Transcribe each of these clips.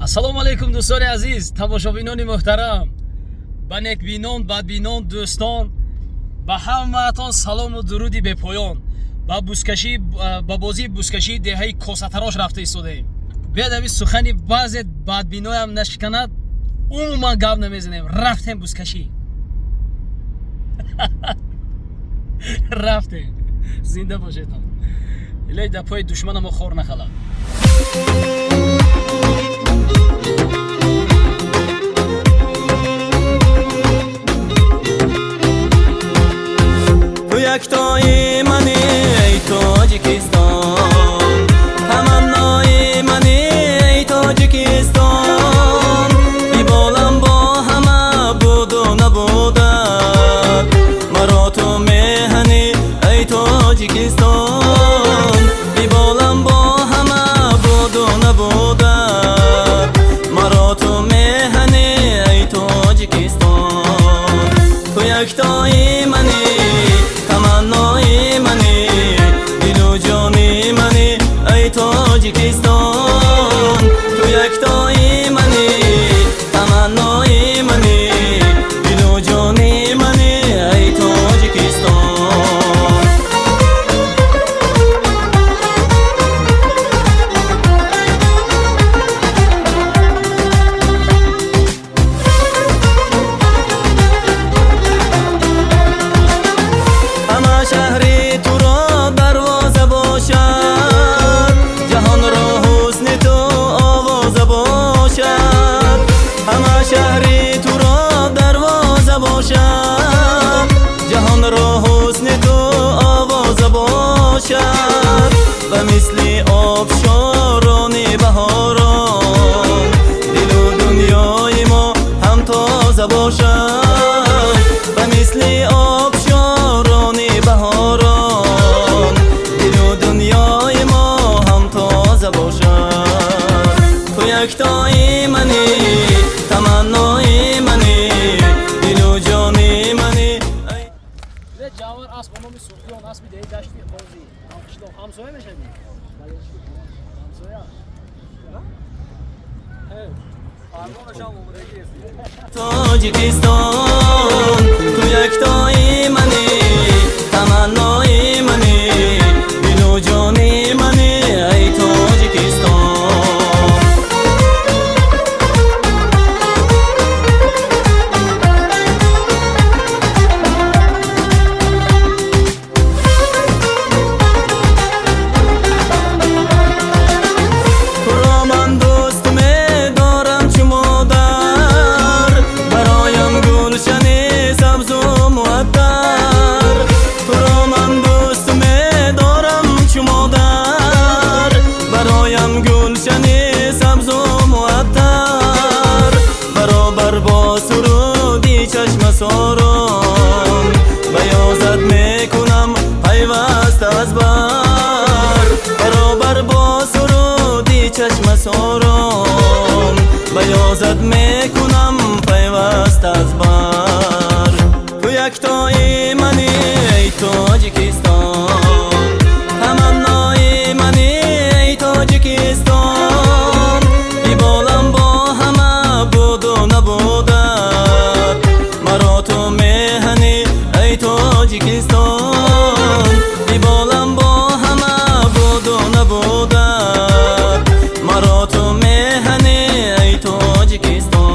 Ассалому алайкум, дӯстони азиз, тамошобинони муҳтарам, ба некбинон, бадбинон, дӯстон, ба ҳамаатон салому дуруди бепоён. Ба бузкашӣ, ба бозии бузкашии деҳаи Косатарош рафта истодаем. Биёд, ҳамин сухани баъзе бадбиноям нашиканад, умуман гап намезанем. Рафтем бузкашӣ, рафтем. Зинда бошедон. Илоҳи дар пои душманамо хор нахалад. Ту яктои мани, эй Тоҷикистон, таманнои мани, эй Тоҷикистон. Биболам бо ҳама буду набудат, маро ту меҳанӣ, эй Тоҷикистон. Биболам бо ҳама буду набудат, маро ту меҳанӣ, эй Тоҷикистон. Ту яктои мани, таманнои мани, дилу ҷони мани, эй Тоҷикистон. Ту яктои мани, таманнои мани, дилу ҷони мани, эй Тоҷикистон. Ҳама шаҳри туро дарвоза бошад, ҷаҳонро ҳусни ту овоза бошад. Ҳама шаҳри туро дарвоза бошад, ҷаҳонро ҳусни ту овоза бошад. Ба мисли обшорони баҳорон дилу дунёи мо ҳам тоза бошад. Ба мисли обшорони баҳорон дилу дунёи мо ҳам тоза бошад. Ту яктои мани, таманнои мани, дилу ҷони мани. Ҷавар асп ба номи Суфиён, аспи деҳаи Дашти Қозӣ. Ҳамқишлоқ, ҳамсоя мешавӣ? Ҳамсоя. Тоҷикистон, ту яктои мани, таманнои мани, дилу ҷони мани, эй Тоҷикистон. Туро ман дӯст медорам чу модар, бароям гулшани сабзу муаттар. Туро ман дӯст медорам чу модар, бароям гулшани сабзу муаттар. Баробар бо суруди чашмасорон баёзат мекунам пайваста аз бар. Баробар бо суруди чашмасорон баёзат мекунам пайваста аз бар. Ту яктои мани, эй Тоҷикистон, таманнои мани, эй Тоҷикистон. Биболам бо ҳама буду набудат, маро ту меҳанӣ, эй Тоҷикистон. Биболам бо ҳама буду набудат, маро ту меҳанӣ, эй Тоҷикистон.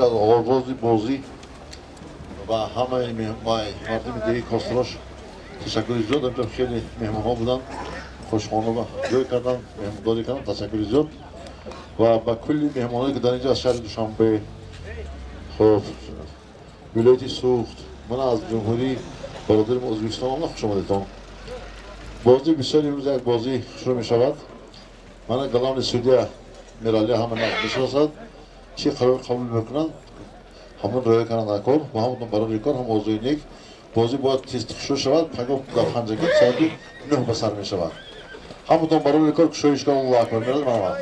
Аз оғози бозӣ ба ҳамаи мардуми деҳи Кострош ташаккури зиёд. Имшаб хеле меҳмонҳо буданд, хушхона ба ҷой кардан, меҳмондорӣ кардан, ташаккури зиёд. Ва ба кулли меҳмоное, ки дар инҷо аз шаҳри Душанбе, хуб, вилояти Суғд, мана аз ҷумҳурии бародари Ӯзбекистон омада, хуш омадедтон. Бозӣ бисёр имрӯз як бозӣ шурӯъ мешавад. Мана главный судья Мирали ҳама мешиносад, чӣ қарор қабул мекунанд, ҳамон риоя карданд дар кор ва ҳамон барои кор ҳам орзуи нек. Бозӣ бояд тез шурӯъ шавад, пагоҳ дар Панҷакент соати 9 ба сар мешавад. Ҳаматон барои кор кушоиш кор. Аллоҳу акбар. Мерад, марҳамат.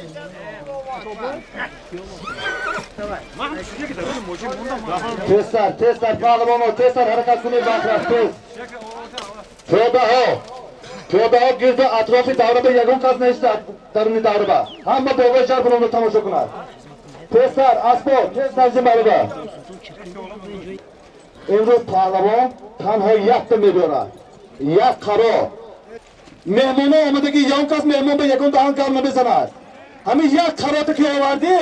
Тезтар, тезтар, паҳлавоно, тезтар ҳаракат кунед ба атроф, тез. Пиёдаҳо, пиёдаҳо гирду атрофи давраба, ягон кас неистад даруни давраба. Ҳама болои шаҳр биромада тамошо кунад. Тезтар, аспо, тез назди бароба. Имрӯз паҳлавон танҳо якта мебиёрад, як қарор. Меҳмоно омадаги, ягон кас меҳмон ба ягон даҳан гап намезанад. Ҳамин як қарота ки овардӣ,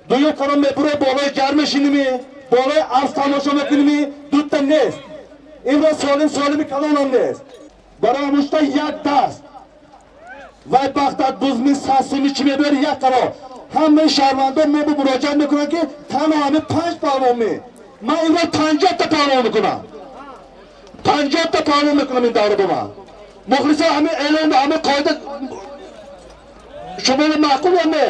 дуюм қарор мебуре, болои ҷар мешиними, болои арз тамошо мекуними, дута нест. Имрӯз солим, солими калонам нест. Барои ҳамушта як даст. Вай бахтат бузми сасуми чӣ мебиёри, як қарор. Ҳамаи шаҳрвандон мо ба муроҷиат мекунанд, ки танҳо ҳамин 5 паҳлавон. Ман имрӯз 50-та паҳлавон мекунам. 50-та паҳлавон мекунам ин давра ба ман. Мухлисо, ҳамин эълон ба ҳамин қоида шумо маъқул ё не?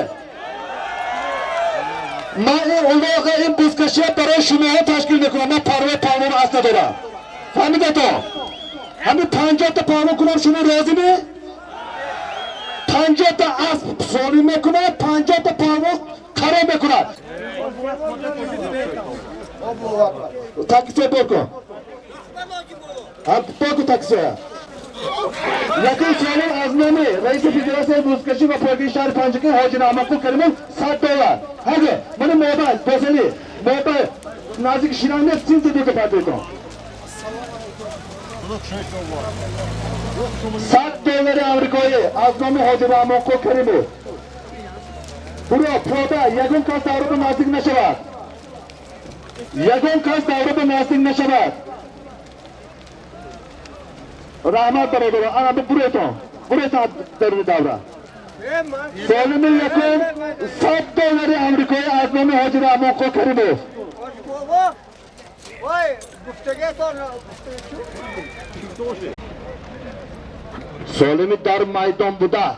Ман ин улоға, ин бузкашия барои шумоҳо ташкил мекунам. Ман парвои паҳлавонро аст надорам. Фаҳмидато? Ҳамин 50-та паҳлавон кунам, шумо розиме? 50-та асп солим мекунад, 50-та паҳлавон қарор мекунад. Таксия бор кун. Бор кун таксия. Якум солим аз номи раиси федератсияи бузкашӣ ва пойгаи шаҳри Панҷакент Ҳоҷи Раҳматқул Каримов $100. Ҳаги, мана мобайл, бозали, мобайл, наздики шинан нест, синти дута партойтон. $100 амрикоӣ аз номи Ҳоҷи Раҳмонқул Каримов. Буро, пиёда, ягон кас давра ба наздик нашавад. Ягон кас давра ба наздик нашавад. Раҳмат, бародарон, ана буретон, буретон даруни давра. Солими якум $100 амрикоӣ аз номи Ҳоҷи Раҳмонқул Каримов. Солими дар майдон буда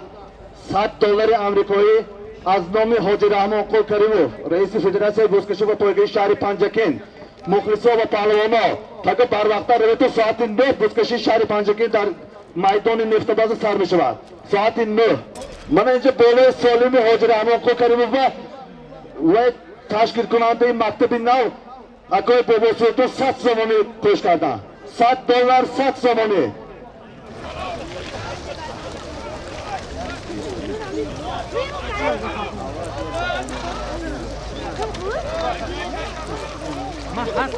$100 амрикоӣ аз номи Ҳоҷи Раҳмонқул Каримов, раиси федератсияи бузкашӣ ва пойгаи шаҳри Панҷакент. Мухлисо ва паҳлавоно, пага барвақта равето, соати 9 бузкашии шаҳри Панҷакент дар майдони нефтобаза сар мешавад. Соати 9. Мана инҷа болои солими Ҳоҷи Раҳмонқул Каримов ва ташкилкунандаи мактаби нав акои Бобосултон 100 сомонӣ қӯш карданд. $100, 100 сомонӣ. $100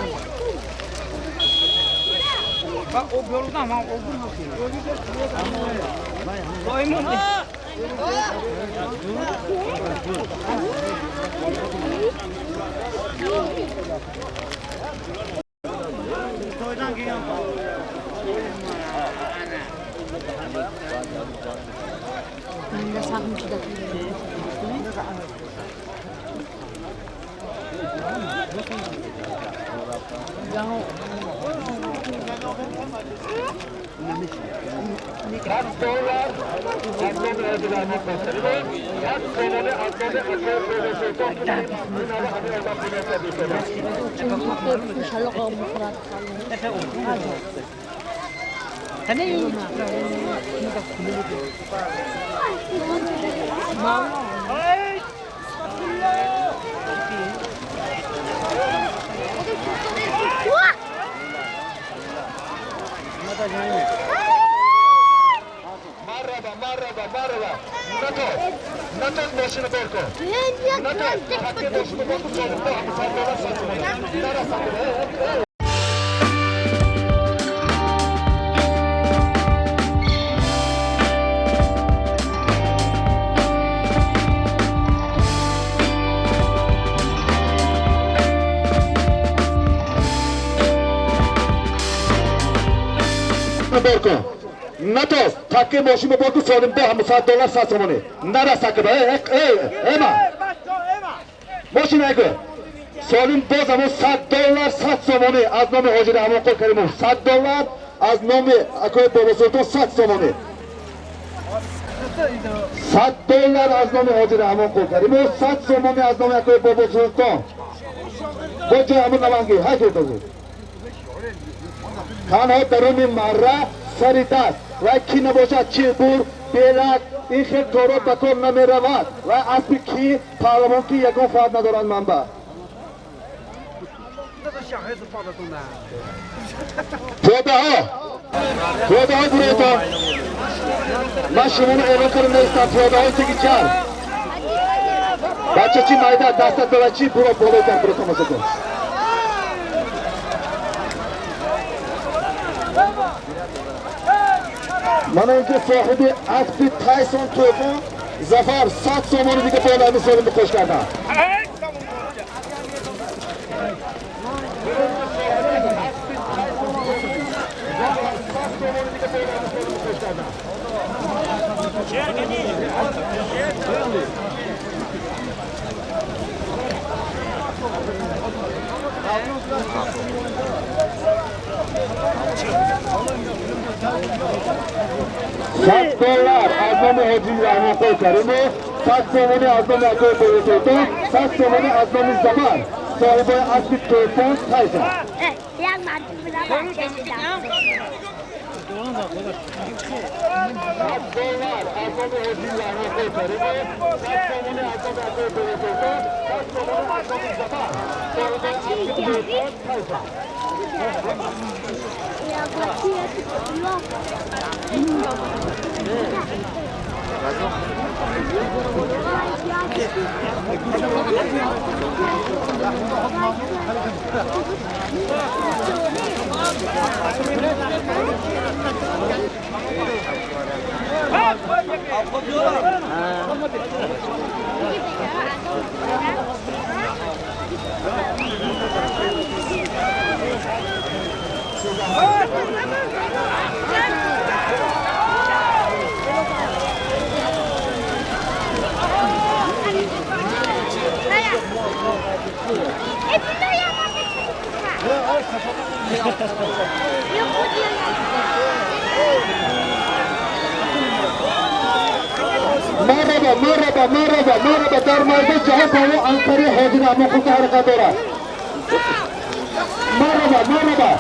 از نام حاجی رحمت 100 سامانه از نام اکای باباسلطان. Марҳаба, марҳаба, марҳаба. Натоз, натоз, мошина бор кун. Натоз, такси мошина бор кун, солим бо ҳама $100, 100 сомонӣ. Нарасад. бор кун. Натоз, такки мошин бор кун, солим бо ҳамун 100 доллар 100 сомонӣ. Нарас такки ба. Эй, эма. Мошин айгу. Солим боз ҳамун 100 доллар 100 сомонӣ аз номи Ҳоҷи Раҳмонқул Каримов 100 доллар аз номи акои Бобосултон 100 сомонӣ. 100 доллар аз номи Ҳоҷи Раҳмонқул Каримов 100 сомонӣ аз номи акои Бобосултон. Бо ҷои ҳамун наванги ҳай кӯтозу. Танҳо даруни марра сари даст ва ки набошад чилбур, белак, ин хел корот ба кор намеравад ва аспи ки паҳлавон ки ягон фарқ надорад манба. Пиёдаҳо, пиёдаҳо буройтон. Ман шуморо эълон кардам нестам, пиёдаҳои теги ҷар. Бача чи майда дастат бара чи буро болойтан буро тамошо кун. Мана инки соҳиби аспи Тайсон Тӯфон Зафар 100 сомони дига болои солим қош кардам. $100 аз номи Ҳоҷи Раҳмонқул Каримов, 100 сомонӣ аз номи акои Бобосултон, 100 сомонӣ аз номи Зафар, соҳибои аспи Тӯфон Тайсон. $100 аз номи Ҳоҷи Раҳмонқул Каримов, 100 сомонӣ аз номи акои Бобосултон, 100 сомонӣ аз номи Зафар, соҳибои аспи Тӯфон Тайсон. Марҳабо, марҳабо, марҳабо, марҳабо. Дар майдон ҷаҳон паҳлавон Анқари Ҳоҷи Раҳмонқул ҳаракат дорад. Марҳабо, марҳабо,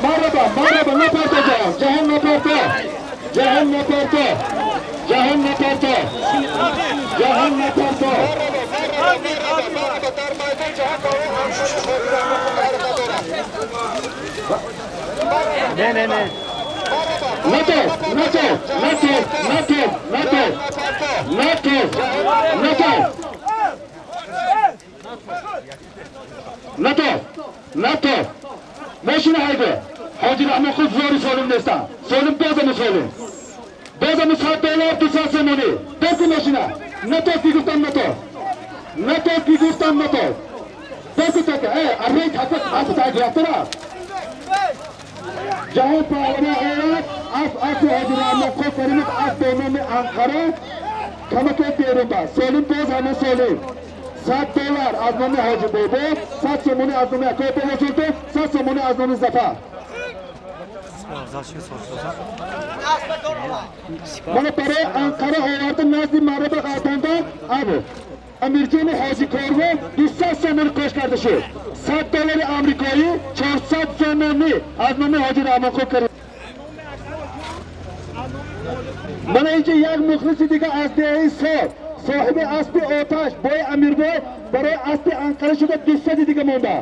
марҳабо, марҳабо. Напарто ҷаҳон, ҷаҳон напарто, ҷаҳон напарто, ҷаҳон напарто, ҷаҳон напарто. Дар майдон ҷаҳон паҳлавон Анқари Ҳоҷи Раҳмонқул ҳаракат дорад. Не, не, не. Натов, натов, натов, натов, натов, натов, натов, натов, натов. Мошина ҳайго. Ҳоҷи Раҳмонқул зори солим нестам. Солим бозаму солим. Бозаму 100 доллар 200 сомонӣ. Дорку мошина. Натов ки гуфтам натов. Натов ки гуфтам натов. Дорку така. Аррей така асп тайг рафтара. Ҷаҳон паҳлавон овард асп аспи Ҳоҷи Раҳмонқул Каримов асп бо номи Анқара камаке берун ба. Солим боз ҳамон солим. 100 доллар аз номи Ҳоҷи Бобо, 100 сомонӣ аз номи акои Бобосултон, 100 сомонӣ аз номи Зафар. Мана барои Анқара оварда назди марраба ғалтонда абу Амирҷони Ҳоҷи Корвон 200 сомонӣ кош карда шуд. 100 доллари амрикоӣ 400 сомонӣ аз номи Ҳоҷи Раҳмонқул Каримов. Мана инҷа як мухлиси дига аз деҳаи Сор, соҳиби аспи Оташ бои Амирбой барои аспи Анқара шуда 200 дига монда.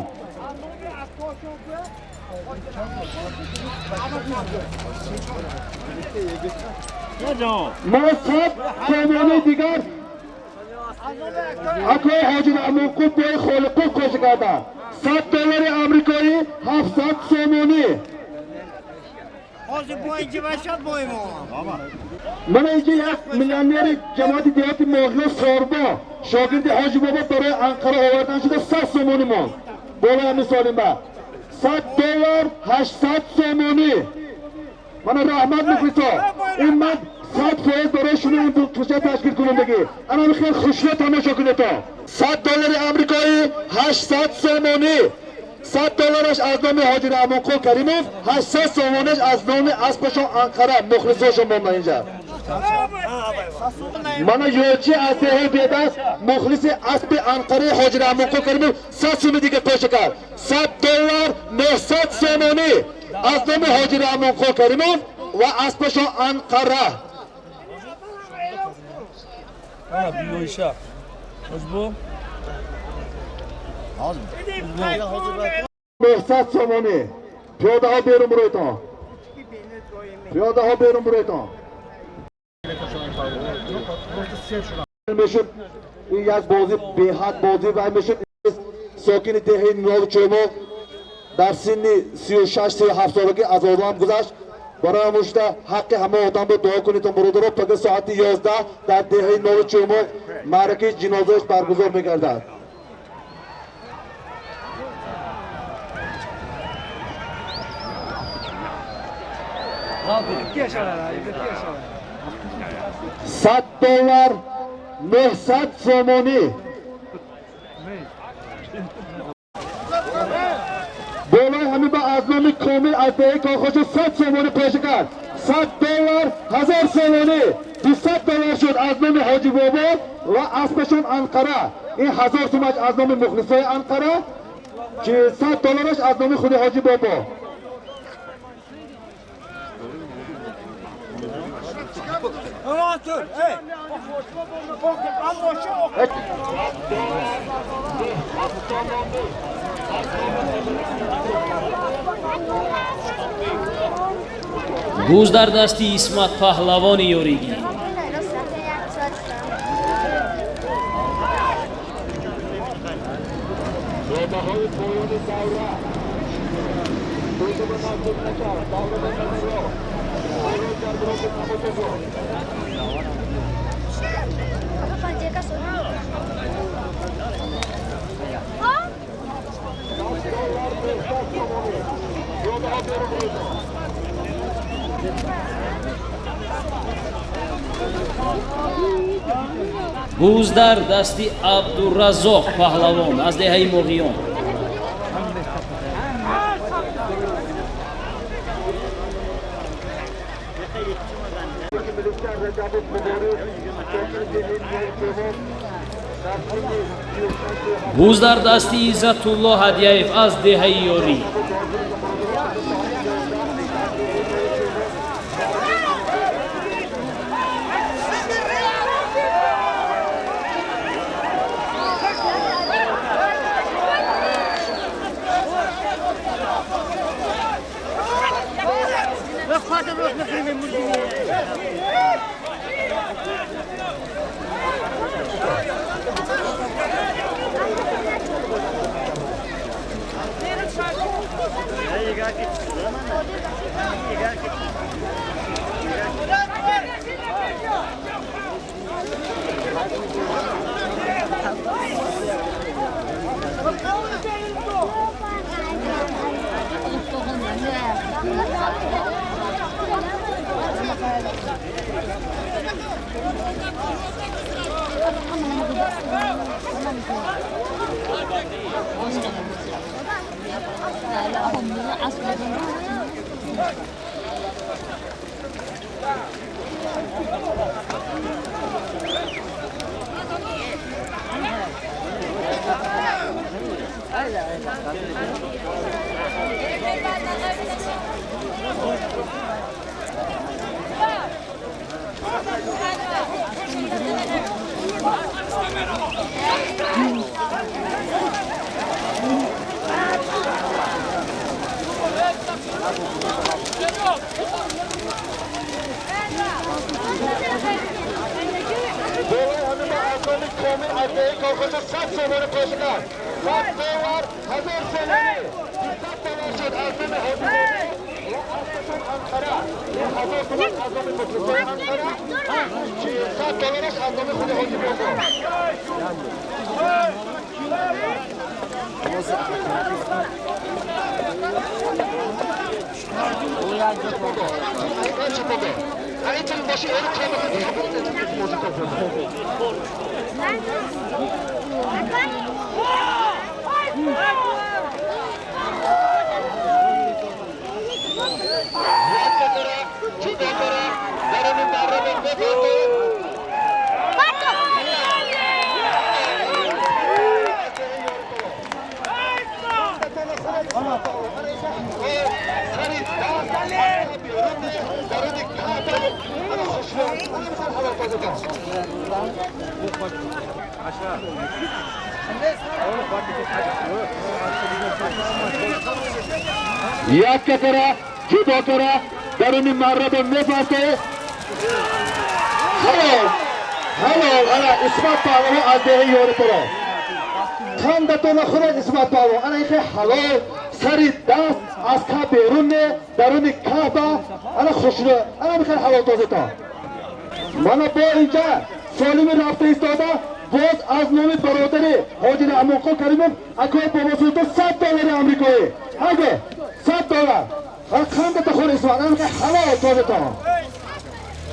Мана 100 сомонӣ дигар акои Ҳоҷи Раҳмонқул бои Холиқул коша карда. 100 доллари амрикоӣ 700 сомонӣ. Мана инҷа як миллионери ҷамоати деҳоти Моғиё Сорбо, шогирди Ҳоҷи Бобо барои Анқара овардан шуда 100 сомонӣ монд. Болои ҳамин солим ба 100 доллар 800 сомонӣ. Мана раҳмат мухлисо. Ин ман 100% барои шумо ин бузкашӣ ташкил кунандагӣ. Ана хеле хушрӯ тамошо кунед. $100 амрикоӣ 800 сомонӣ. $100 аз номи ҳоҷи Раҳмонқул Каримов, 800 сомонаш аз номи аспашон Анқара, мухлисошон монда инҷа. Мана ёлчи аз деҳаи Бедаст, мухлиси аспи Анқараи ҳоҷи Раҳмонқул Каримов 100 суми дига пеша кард. $100 900 сомонӣ аз номи ҳоҷи Раҳмонқул Каримов ва аспашон Анқара. 900 сомонӣ. Пиёдаҳо берун буройтон. Пиёдаҳо берун буройтон. Мешуд ин як бозӣ беҳад бозӣ вай мешуд. Сокини деҳаи Новчӯмоқ дар синни 36-37 солагӣ аз олам гузашт. Барои ҳамушта ҳаққи ҳама одамро дуо кунед, бародаро. Пага соати 11 дар деҳаи Новчӯмоқ маъракаи ҷинозааш баргузор мегардад. $100 900 сомонӣ. Болои ҳамин ба аз номи Комил аз деҳаи Кохошо 100 сомонӣ пеша кард. $100 1000 сомонӣ. $200 шуд аз номи ҳоҷи Бобо ва аспашон Анқара. Ин 1000 сомаш аз номи мухлисои Анқара, ки $100 аз номи худи ҳоҷи Бобо. Буз дар дасти Исмат паҳлавони ёригӣ. Буз дар дасти Абдураззоқ паҳлавон аз деҳаи Моғиён. Буз дар дасти Иззатулло Ҳадияев аз деҳаи Ёрӣ. Як кара ҷудо кара даруни марраба мепарте. Ҳалол, ҳалол. Ана Исмат Паҳлавон аз деҳаи Ёриторо. Қандатона хӯрад Исмат Паҳлавон. Ана ихе ҳалол, сари даст аз ка берун не, даруни каба. Ана хушрӯ, ана михел ҳалол тозето. Мана бо инҷа солими рафта истода боз аз номи бародари Ҳоҷи Раҳмонқул Каримов акои Бобосултон 100 доллари амрикоӣ. Ҳаго 100 доллар. Ҳа қандата хӯр Исмат, ана михел ҳалол тозето.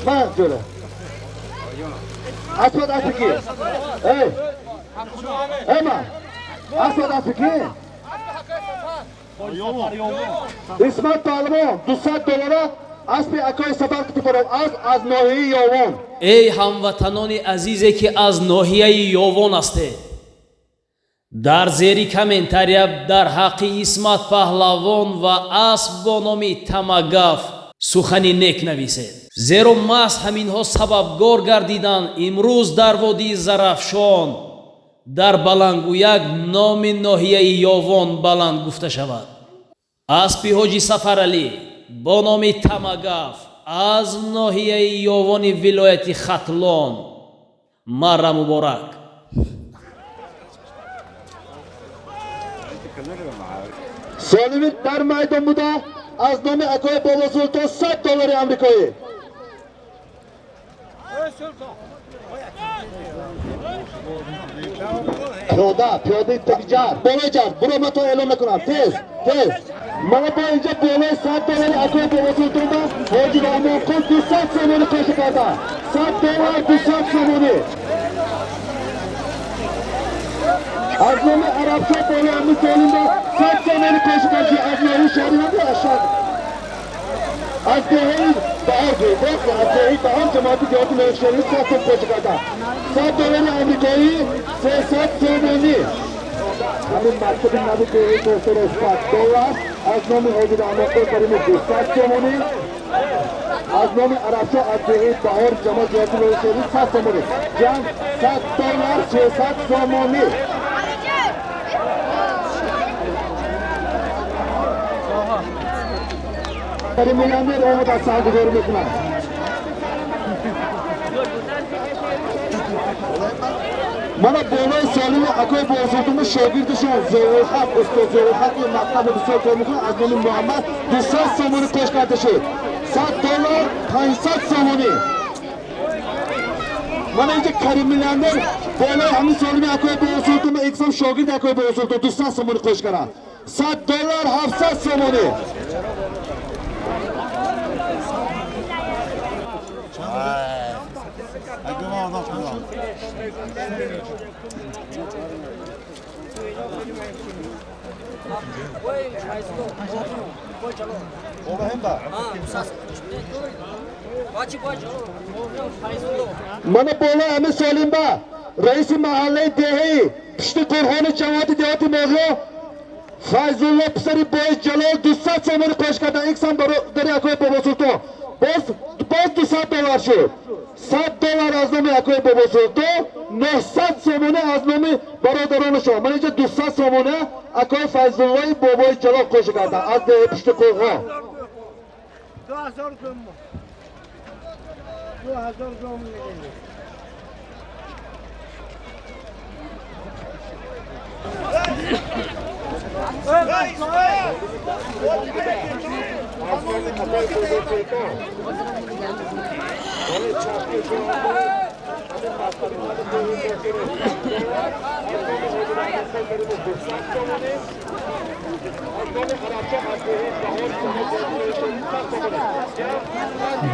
Ман ҷӯра. Асмат аспи ки? Эй! Эй ма! Асмат аспи ки? Исмат Паҳлавон 200 доллара аспи акои Сафар Кутуфаров аз ноҳияи Ёвон. Эй ҳамватанони азизе, ки аз ноҳияи Ёвон ҳастед, дар зери комментария дар ҳаққи Исмат Паҳлавон ва асп бо номи Тамагаф сухани нек нависед, зеро маҳз ҳаминҳо сабабгор гардиданд имрӯз дар водии Зарафшон дар баландгӯяк номи ноҳияи Ёвон баланд гуфта шавад. Аспи Ҳоҷи Сафаралӣ бо номи Тамагаф аз ноҳияи Ёвони вилояти Хатлон. Марра муборак. Солими дар майдон буда аз номи акои Бобосултон 100 доллари амрикоӣ. Пиёда, пиёдаи таги ҷар, болои ҷар, буро ман то эълон накунам. Тез, тез. Мана бо инҷа болои 100 доллари акои Бобосултон ба Ҳоҷи Раҳмонқул 200 сомонӣ қоша карда. 100 доллар 200 сомонӣ. Аз номи Арабшоҳ болои ҳамин солим ба 100 сомонӣ қоша карда. Аз ноҳияи шаҳри набуд, аз шаҳр. Аз деҳаи Баҳор, аз деҳаи Баҳор ҷамоати деҳоти ноҳияи 100 сом қоша карда. 100 доллари амрикоӣ 300 сомонӣ. Ҳамин мактаби нави деҳаи Косоро 100 доллар аз номи Ҳоҷи Раҳмонқул Каримов 200 сомонӣ. Аз номи Арабшоҳ аз деҳаи Баҳор ҷамоати деҳоти ноҳияи 100 сомонӣ. Ҷамъ 100 доллар 300 сомонӣ. Миллионер омад аз саргузорӣ мекунад. Мана болои солими акои Бобосултону шогирдашон Зовулҳақ, устод Зовулҳақи мактаби бисёр кор мекунад, аз номи Муҳаммад 200 сомонӣ қош карда шуд. 100 доллар 500 сомонӣ. Мана инҷа Карим миллионер болои ҳамин солими акои Бобосултону иксом шогирди акои Бобосултон 200 сомонӣ қош карданд. 100 доллар 700 сомонӣ. Мана болои ҳамин солим ба раиси маҳаллаи деҳаи пушти қурғони ҷамоати деҳоти Моғиё Файзулло писари бои Ҷалол 200 сомонӣ қош кардан. Иксам бародари акои Бобосултон боз 200 доллар шуд. 100 доллар аз номи акои Бобосултон, 900 сомонӣ аз номи бародаронашон. Мана инҷа 200 сомонӣ акои Файзуллои бобои Ҷалол қош кардан аз деҳаи пушти қурғон. 2000 گم میدیم.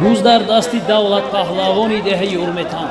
Буз дар дасти давлат паҳлавони деҳаи Урметан.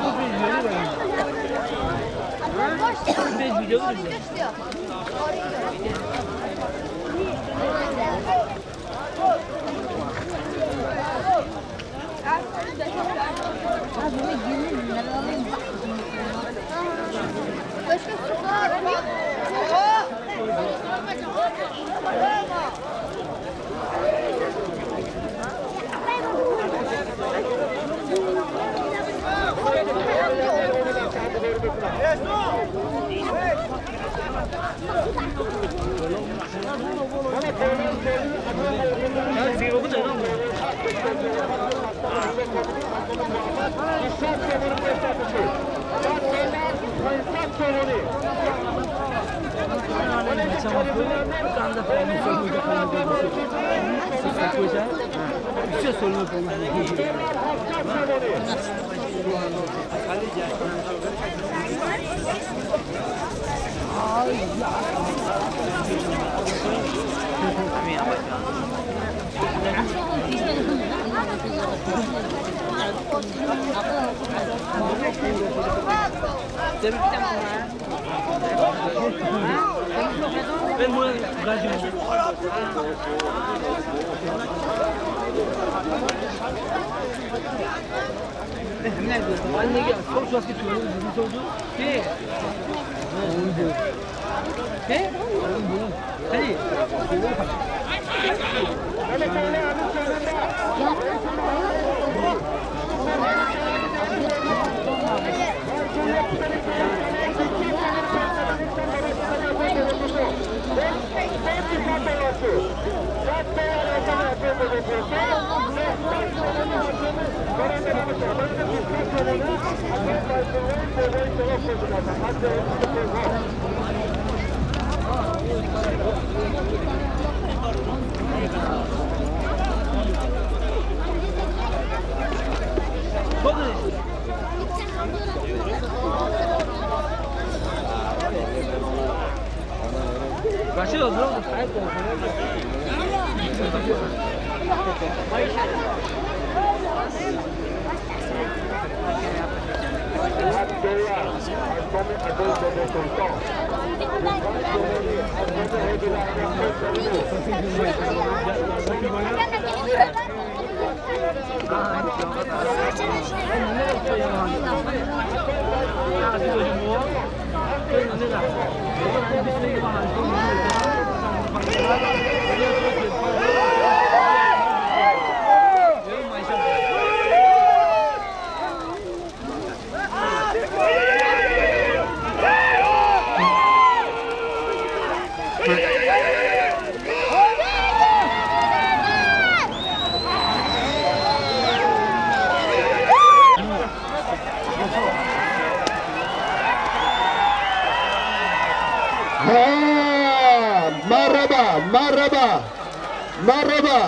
Marhaba,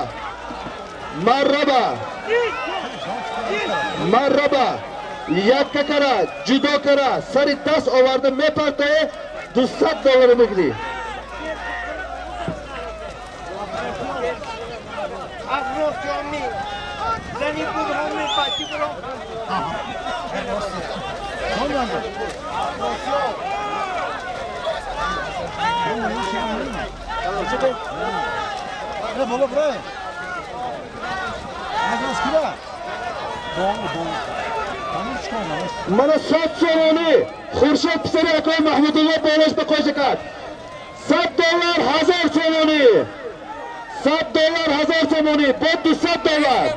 marhaba, marhaba, якка кара, ҷудо кара, сари даст оварда мепартое, $200 мегирӣ. Мана 100 сомонӣ Хуршед писари акои Маҳмудулло болош ба қоша кард. $100 1000 сомонӣ, $100 1000 сомонӣ, бо $200.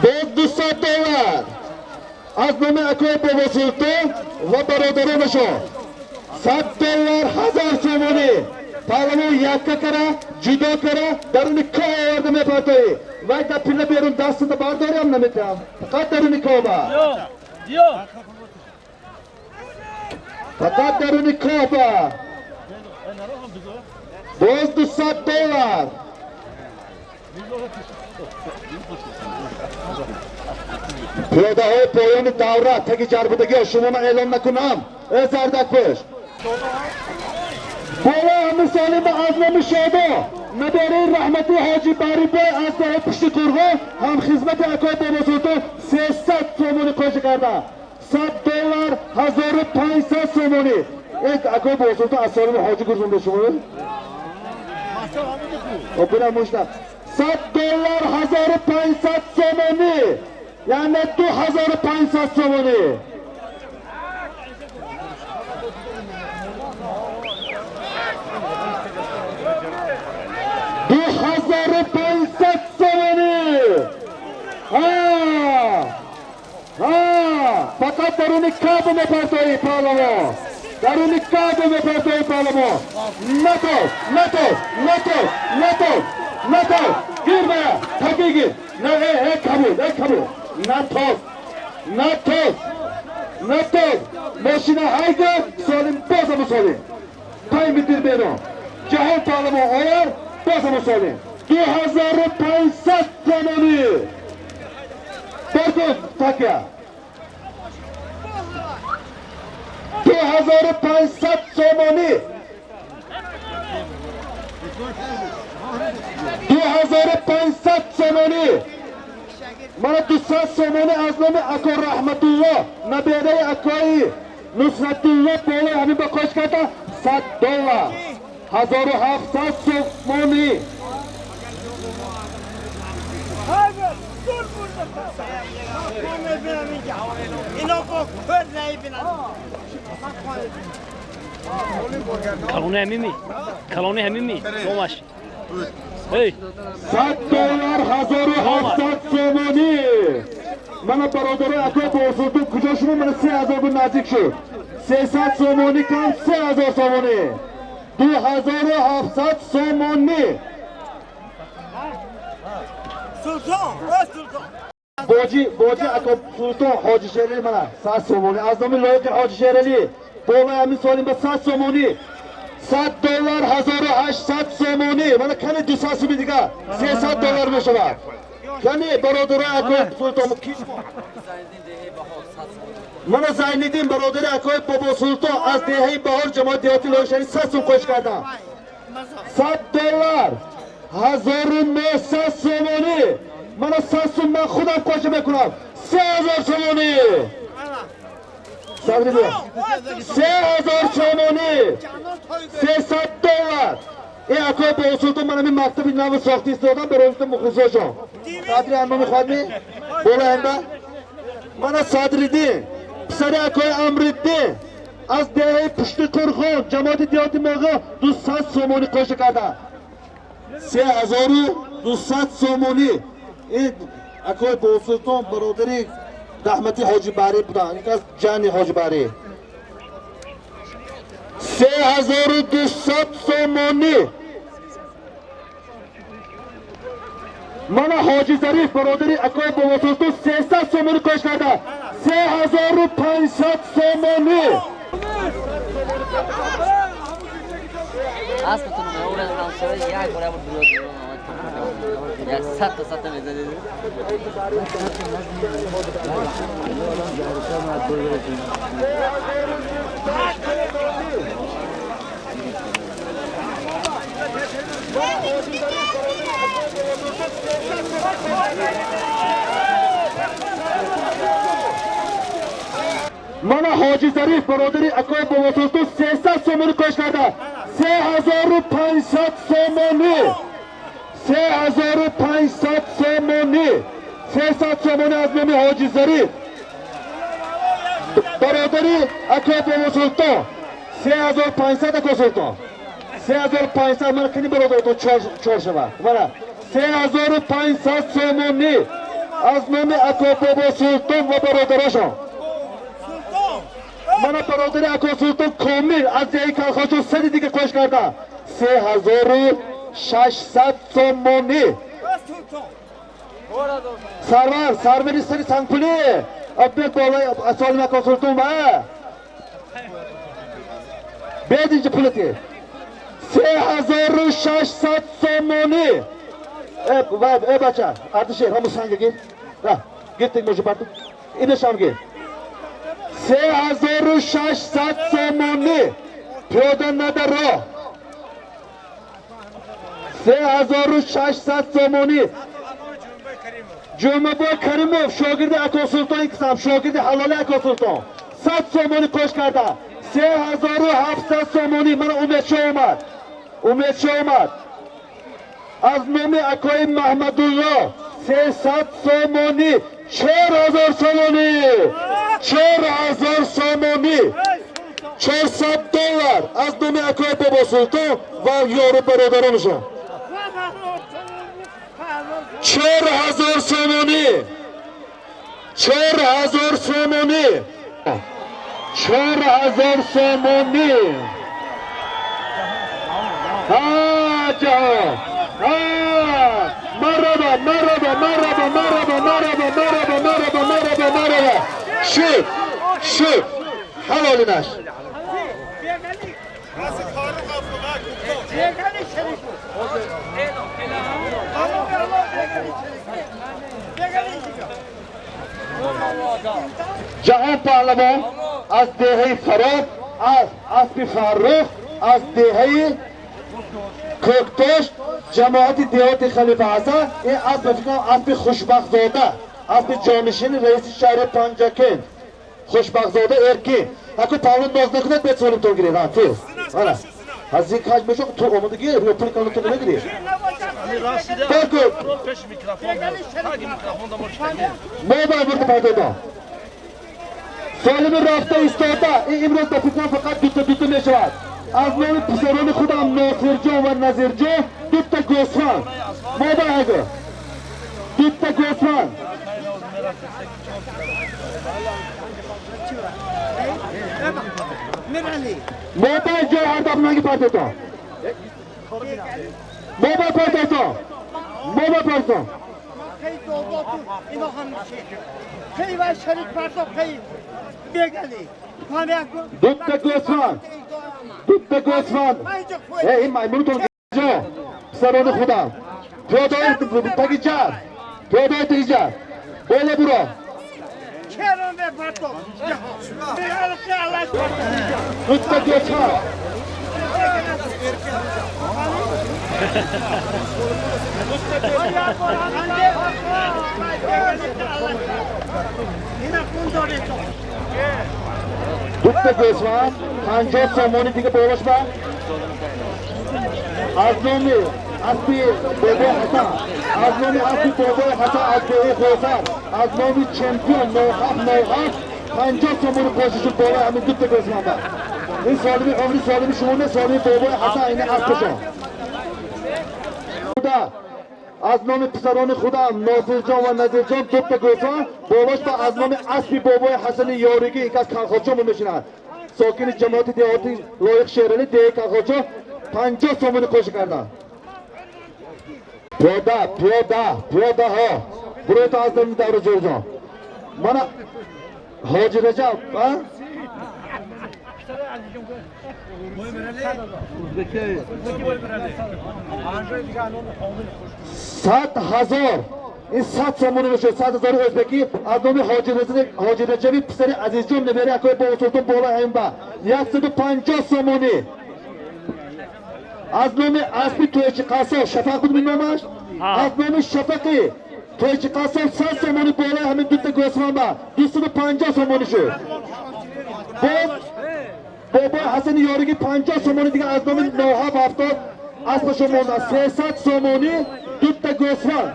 Боз $200 аз номи акои Бобосултон ва бародаронашон. $100 1000 сомонӣ. Паҳлавон якка кара, ҷудо кара, даруни коҳ оварда мепартоӣ. Вай дар пила берун дастата бардориам наметиҳам. Фақат даруни коҳба. Фақат даруни коҳба. Боз $200. Пиёдаҳои поёни давра таги ҷарбудагиҳо шуморо эълон накунам. Э зардакпӯш. Бола ҳамин солима аз номи Шодо набораи раҳмати ҳоҷи Барибой аз даҳи пушти қурғон ҳам хизмати акои Бобосултон 300 сомонӣ қоша карда. 100 доллар 1500 сомонӣ. Акои Бобосултон аз солими ҳоҷи гурзонда шумо? Бина мушта. 100 доллар 1500 сомонӣ. Яъне 2500 сомонӣ. 2500 сомонӣ. Фақат даруни кабо мепартоӣ паҳлавон. Даруни кабо мепартоӣ паҳлавон. Натоз, натоз, натоз, натоз, натоз. Гир бая, таки гир. На, кабуд, кабуд. Натоз, натоз, натоз. Мошина ҳайда, солим бозаму солим. 5 метр берун. Ҷаҳон паҳлавон овар, бозаму солим. 2500 сомонӣ. Баркун такя. 2500 сомонӣ. 2500 сомонӣ. Мана 200 сомонӣ аз номи ако Раҳматулло набераи акои Нусратулло болои ҳамин ба қош карда 100 доллар 1700 сомонӣ. کلونه همیمی، کلونه همیمی، номаш. Эй, 100 доллар 1700 сомонӣ. Мана бародари акои Бобосултон куҷо шумо? Мана 3000 бу наздик шуд. 300 сомонӣ кам 3000 сомонӣ. 2700 сомонӣ. Султон, Султон. Боҷи, боҷи ако Султон ҳоҷи Шерали мана 100 сомонӣ аз номи лоиқи ҳоҷи Шерали болои ҳамин солим ба 100 сомонӣ. 100 доллар 1800 сомонӣ. Мана кани 200 суми дигар 300 доллар мешавад. Кани бародари акои Султон мана Зайниддин бародари акои Бобосултон аз деҳаи Баҳор ҷамоати деҳоти Лоиқшаҳрӣ 100 сум қош кардам. 100 доллар 1900 сомонӣ. Мана 100 сум ман худам қоша мекунам. 3000 сомонӣ. Сабри биё. 3000 сомонӣ. 300 доллар. Акои Бобосултон ман ҳамин мактаби нави сохта истодам барои мухлисошон. Садри аммо мехоҳад ми? Боло ҳамда? Мана Садриддин, писари акои Амриддин аз деҳаи пушти Қурғон ҷамоати деҳоти Моғо 200 сомонӣ қоша карда. 3200 сомонӣ. Ин акои Бобосултон бародари раҳмати ҳоҷи Баҳрӣ буданд. Ин кас ҷани ҳоҷи Баҳрӣ. 3200 сомонӣ. Мана ҳоҷи Зариф бародари акои Бобосултон 300 сомонӣ қош карда. 3500 сомонӣ. Мана ҳоҷи Зариф бародари акои Бобосултон 300 сомонӣ қош карда. 3500 сомонӣ. 3500 сомонӣ. 300 сомонӣ аз номи ҳоҷи Зариф бародари акои Бобосултон. 3500 ако Султон. 3500 мана кини бародаротон чор шавад. Мана 3500 сомонӣ аз номи ако Бобосултон ва бародарошон. Мана бародари ако Султон Комил аз деҳаи Калхошон сади дига қош карда. 3600 сомонӣ. Сарвар, сарвари сари сангпулӣ. Аббек болои солим ако Султон ба. Бед инҷа пулати. 3600 сомонӣ. Э бача, Ардишер, ҳамун санга гир. Ра, гиртик можи барту. Инашам гир. 3600 сомонӣ. Пиёда надаро. 3600 сомонӣ. Ҷумъабой Каримов, шогирди Ако Султон, қисм шогирди ҳалоли Ако Султон, 100 сомонӣ қош карда. 3700 сомонӣ. Мана Умедшо омад, Умедшо омад. Аз номи акои Маҳмадулло 300 сомонӣ. 4000 сомонӣ, 4000 сомонӣ, 400 доллар аз номи акои Бобо Султон ва ёру бародаронашон. 4000 сомонӣ, 4000 сомонӣ, 4000 сомонӣ. Ҳа, ҷаҳон, ҳа, марҳабо, марҳабо, марҳабо, марҳабо, марҳабо, марҳабо, марҳабо, марҳабо, марҳабо. Шуд, шуд, ҳалолинаш. Ҷаҳон Паҳлавон аз деҳаи Фароб, аз аспи Фаррух, аз деҳаи Кӯктош, ҷамоати деҳоти Халифа Ҳасан. Ин асп, ба фикрам, аспи Хушбахтзода, аспи ҷонишини раиси шаҳри Панҷакент Хушбахтзода Эркин. Аку паҳлавон ноз накунад, бед солимтон гиред. Ҳа, тез. Ана. Ҳазин каҷ мешо, ту омадагӣ, ё пули калонтон намегирӣ? Баку. Мо ба бурда пайдо. Солими рафта истода, ин имрӯз ба фикрам фақат дута дута мешавад. Аз номи писарони худам Носирҷон ва Назирҷон дута гӯсфанд. Модар ага. Дута гӯсфанд. Модар ҷой ҳар дафъа наги партотон. Модар партотон. Модар партотон. Дута гӯсфанд. Дута гӯсфанд. Э, ин маймунутон ҷо. Писарони худам. Пиёдаи тагиҷар. Пиёдаи тагиҷар. Боло буро. Дута гӯсфанд. Дута гӯсфанд, 50 сомонӣ дига болош ба. Аз номи аспи Бобои Ҳасан, аз номи аспи Бобои Ҳасан аз деҳаи Хосар, аз номи чемпион 9797, 50 сомонӣ қоши шуд болои ҳамин дута гӯсфанд. Ин солими умри солими шумо не, солими Бобои Ҳасан, ини аспашон. Аз номи писарони худам Носирҷон ва Назирҷон дута гӯсфанд болош ба, аз номи аспи Бобои Ҳасани Ёригӣ, ин кас Калхочо мешинад, сокини ҷамоати деҳоти Лоиқ Шералӣ, деҳаи Калхочо, 50 сомонӣ қоши карданд. Пиёда, пиёда, пиёдаҳо буроята аз номи давра ҷорҷон. Мана Ҳоҷи Раҷаб, а? 100 000, ин 100 сомонӣ мешуд, 100 000 ӯзбекӣ аз номи Ҳоҷи Раҷаби писари Азизҷон, набераи акои Бобосултон, болои ҳамин ба 150 сомонӣ. Аз номи аспи Тӯйчи Қассоб, Шафақ буд номаш, аз номи Шафақи Тӯйчи Қассоб 100 сомонӣ болои ҳамин дута гӯсфанд ба 250 сомонӣ шуд. Боз Бобои Ҳасани Ёригӣ 50 сомонӣ дига аз номи Ноҳаб 70 аспашо монда, 300 сомонӣ дута гӯсфанд.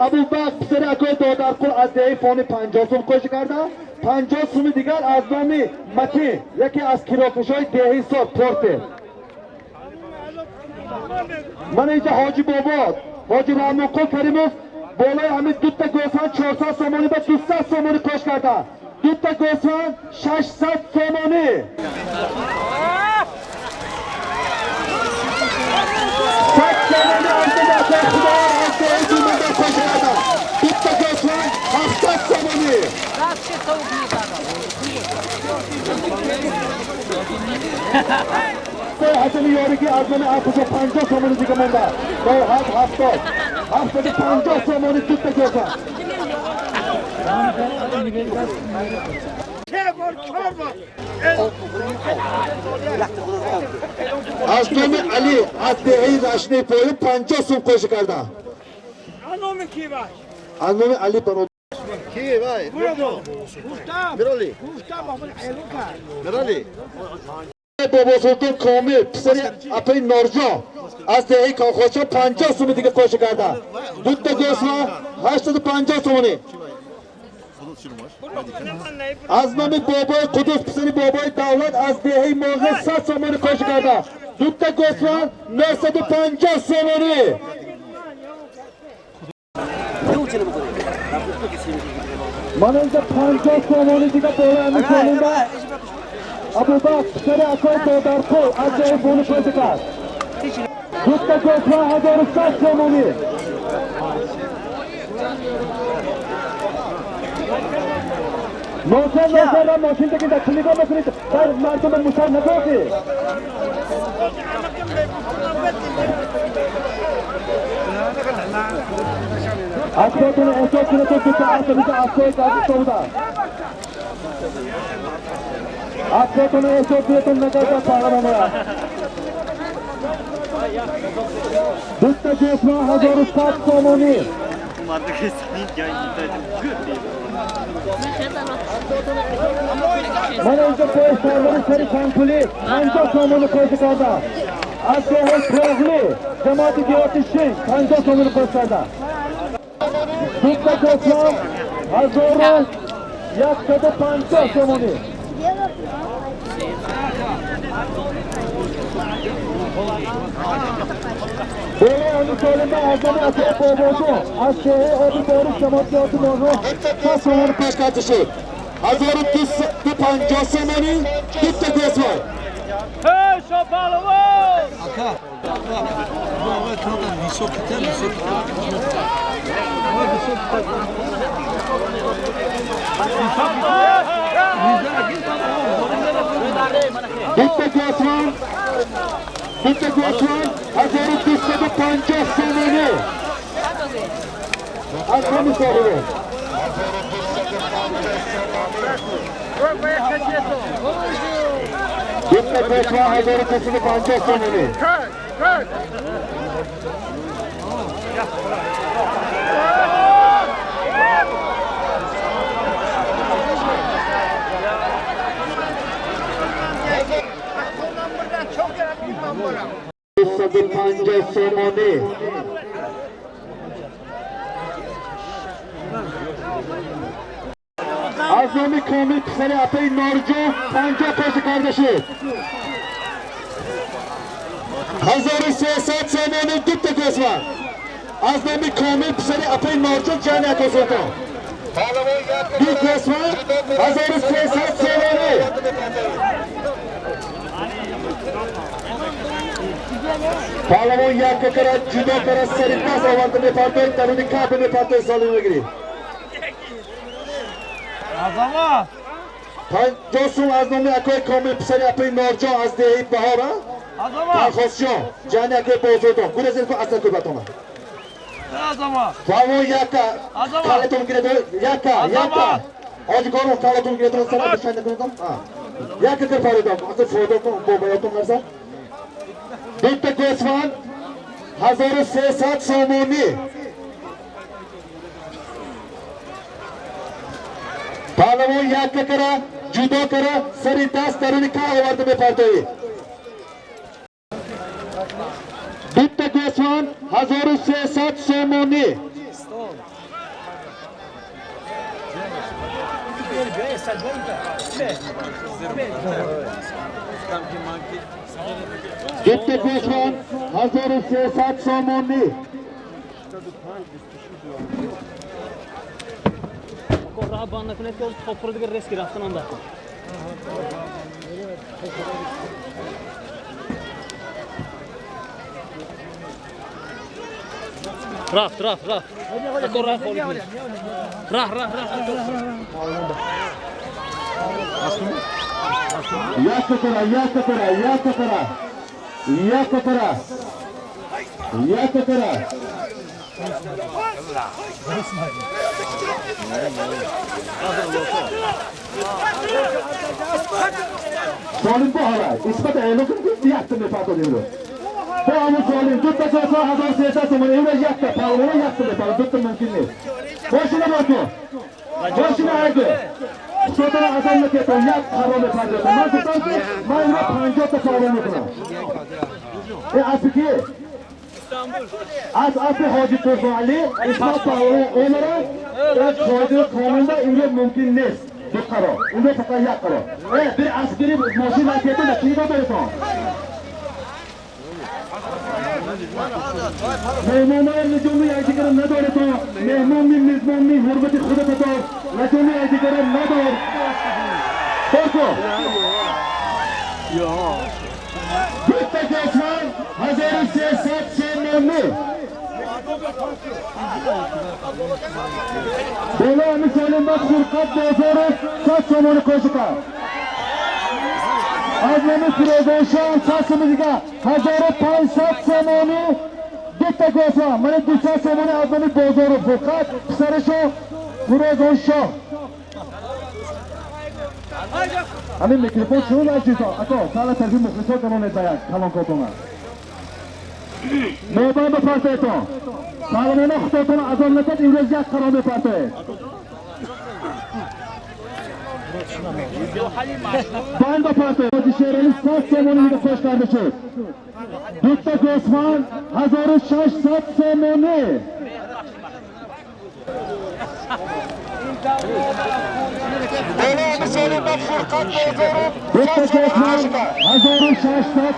Абубакр писари акои Додарқул аз деҳаи Фони 50 сум қоши карда. 50 суми дигар аз номи Матин, яке аз кирокашои деҳаи Сор Портер. Мана инҷа Ҳоҷи Бобо, Ҳоҷи Раҳмонқул Каримов болои ҳамин дута гӯсфанд 400 сомонӣ ба 200 сомонӣ қош карда. Дута гӯсфанд 600 сомонӣ. 100 сомонӣ аз номи акои Худовар аз деҳаи Думандар қош карда. Дута гӯсфанд 700 сомонӣ. Ҳасани Ёригӣ аз номи Афшо 50 сомонӣ дига монда. 9 7 70, 750 сомонӣ дута гӯсфанд. Аз номи Али аз деҳаи Рашнаи Поён 50 сум қоша карда. Аз номи ки вай? Аз номи Али бародар. Ки вай? Мирали. Мирали. Бобосултон Комил писари апаи Норҷон аз деҳаи Кохоча 50 суми дига қоша карда. Дутта гӯсфанд 850 сомонӣ. Аз номи бобои Қудус писари бобои Давлат аз деҳаи Моғе 100 сомонӣ қоша карда. Дутта гӯсфанд 950 сомонӣ. Мана инҷа 50 сомонӣ дига болои ҳамин солинда Абубакр писари акои Додарқул аз ҷои Бони қоша кард. Дутта гӯсфанд 1100 сомонӣ. Носер, носер, ра мошин таки дар чӣ нигоҳ мекунед? Дар мардуми мусар нагоҳӣ. Аспотон эҳтиёт кунед, дута асп, дута аспҳои газиста буда. Аспотон эҳтиёт кунед, нагардад паҳлавоноя. Дута гӯсфанд 1100 сомонӣ. Мана инҷа пои сарвари сари Санкулӣ 50 сомонӣ қоша карда. Аз деҳаи Тоғлӣ ҷамоати деҳоти Шин 50 сомонӣ қоша карда. Дутта гӯсфанд 1150 сомонӣ. Болои ҳамин солимба аз номи акои Бобоҷон аз деҳаи Оби Борис ҷамоати деҳоти Моғо 100 сомонӣ пеш карда шуд. 1250 сомонӣ дутта гӯсфанд. Дутта гӯсфанд, дутта гӯсфанд 1250 сомонӣ. Аз номи соҳибон. Дутта гӯсфанд 1250 сомонӣ. 250 сомонӣ. Аз номи Комил писари апаи Норҷон 50 қоша карда шуд. 1300 сомонӣ дутта гӯсфанд. Аз номи Комил писари апаи Норҷон ҷани ако Султон. Ду гӯсфанд 1300 сомонӣ. Паҳлавон якка кара ҷудо кара сари даст оварда мепартоед, даруни каби мепартоед, солим мегирӣ. 50 сум аз номи акои Комил писари апаи Норҷон аз деҳаи Баҳор, Пархосҷон, ҷани акои Бозордон. Гурезед ку асла кӯбатона. Паҳлавон якка калатон гиред, якка, якка. Ҳоҷикорон калатон гиред, сара бишанда кунедон. Якка кир паридон, асл фоидатон бобаётон нарса. Дутта гӯсфанд 1300 сомонӣ. Паҳлавон якка кара ҷудо кара сари даст даруни ка оварда мепартоӣ. Дутта гӯсфанд 1300 сомонӣ. Дутта гӯсфанд 1300 сомонӣ. Роҳ банд накунед ки топро дигар рески рафтан он дар. Рафт, рафт, рафт. Ако роҳ холӣ кунед. Роҳ, роҳ, роҳ. Якка кара, якка кара, якка кара. Якка кара. Якка кара. Солим бо ҳала исбат эълон кунед, якта мепартод имрӯз. Бо ҳамун Солим дута гӯсфанд 1300 сомонӣ. Имрӯз якта палвона якта мепартод, дута мумкин нест. Бошина бокун. Бошина айгу. Худотона азоб накетон, як қарор мепардозам. Ман гуфтам ки ман имрӯз 50 та палвон мекунам. Э аспи ки? Аз аспи Ҳоҷи Қурбоналӣ Исмат палвон омара, як қоидаи қонунда имрӯз мумкин нест. Ду қарор. Имрӯз фақат як қарор. Э, бир асп гириб мошин накетон, чӣ нигоҳ доритон? Меҳмонои нуҷуми якдигарро надоритон. Меҳмон ми, мезбон ми, ҳурмати худата дор. Нуҷуми якдигарро надор. Борко. Дута гӯсфанд 1300 сомонӣ. Боло ҳамин Солим ба Фурқат Бозоров 100 сомонӣ қоши кард. Аз номи Фирӯзоншоҳ 100 сомонӣ дига 1500 сомонӣ дута гӯсфанд. Мана 200 сомонӣ аз номи Бозоров Фурқат, писарашо Фирӯзоншоҳ. Ҳамин микрофон чун аҷизон, ако сала тарфи мухлисо канонед ба як калонкотона. Мобайн бипартоедтон. Паҳлавоно худотон азоб накард, имрӯз як қарор мепартоед. Банд бипартоед. Ҳоҷи Шералӣ 100 сомонӣ дига қош карда шуд. Дута гӯсфанд 1600 сомонӣ. Дута гӯсфанд 1600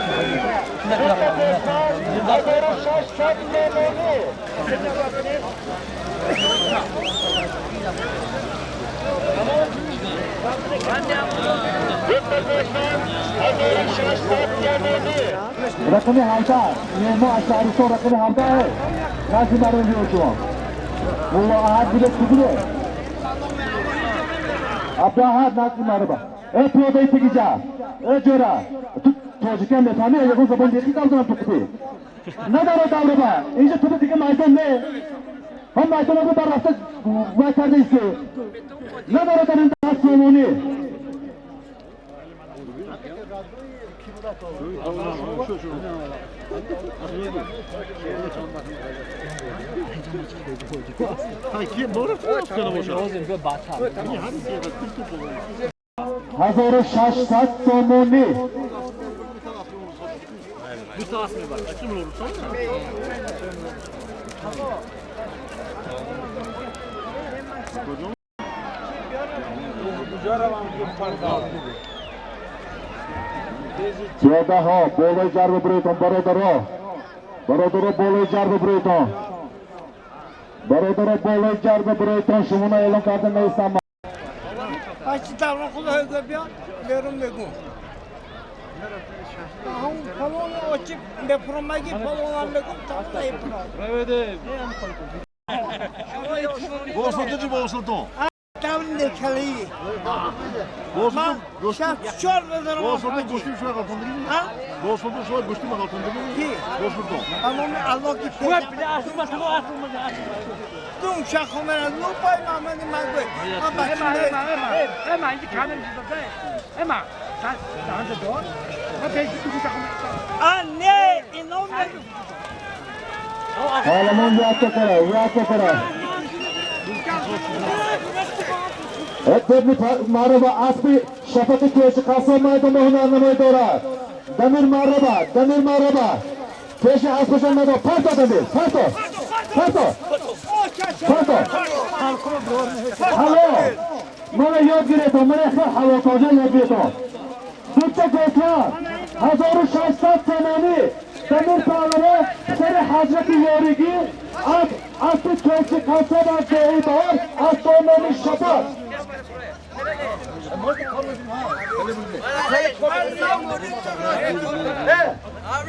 сомонӣ. Рақами 17 меҳмон аз шаҳристон рақами 17 назди мардум биёд шумо. Мулло Аҳад буде ки буде? Абдуаҳад назди мардум. Э пиёдаи тигиҷа, э ҷӯра, ту тоҷикиам мефаҳмӣ, ягон забон деқи гап занам ту кути. Надоро давраба, инҷа ту дига майдон не. Ҳам майдонро бар рафта вай карда исти. Надоро дар ин 10 сомонӣ. 1600 сомонӣ. Пиёдаҳо болои ҷарба бироедон, бародаро. Бародаро болои ҷарба бироедон. Бародаро болои ҷарба бироедон, шумоно эълон карда меистам. Ачи даврон худо ҳайга биён, берун мегум. Ҳам фалон очи бепромаги фалонам мегум, тамом епро. Босоту босоту. Даври некали. Ман 64 надорам. Босоту гӯштим шума қалтондиги? Ҳа? Босоту шума гӯштим қалтондиги? Ки? Босоту. Ба номи Аллоҳ ки Дун шахомера ну пай мамани магӯй. Ман бачи А не, ино мегӯ. Паҳлавон якта кара, якта кара. Эбни Мароба аспи шафақи пеши қассоб майдон ба ҳунарнамоӣ дорад. Дамир Мароба, Дамир Мароба. Пеши аспашон надор. Парто Дамир, парто. Парто. Парто. Ҳало. Мана ёд гиретон, мана хел ҳалокоҷа ёд гиретон. Дута гӯсфанд 1600 сомонӣ. Дамир паҳлавон сари ҳазрати ёригӣ аз аспи пеши қассоб аз ҷои баҳор аз домони шафақ.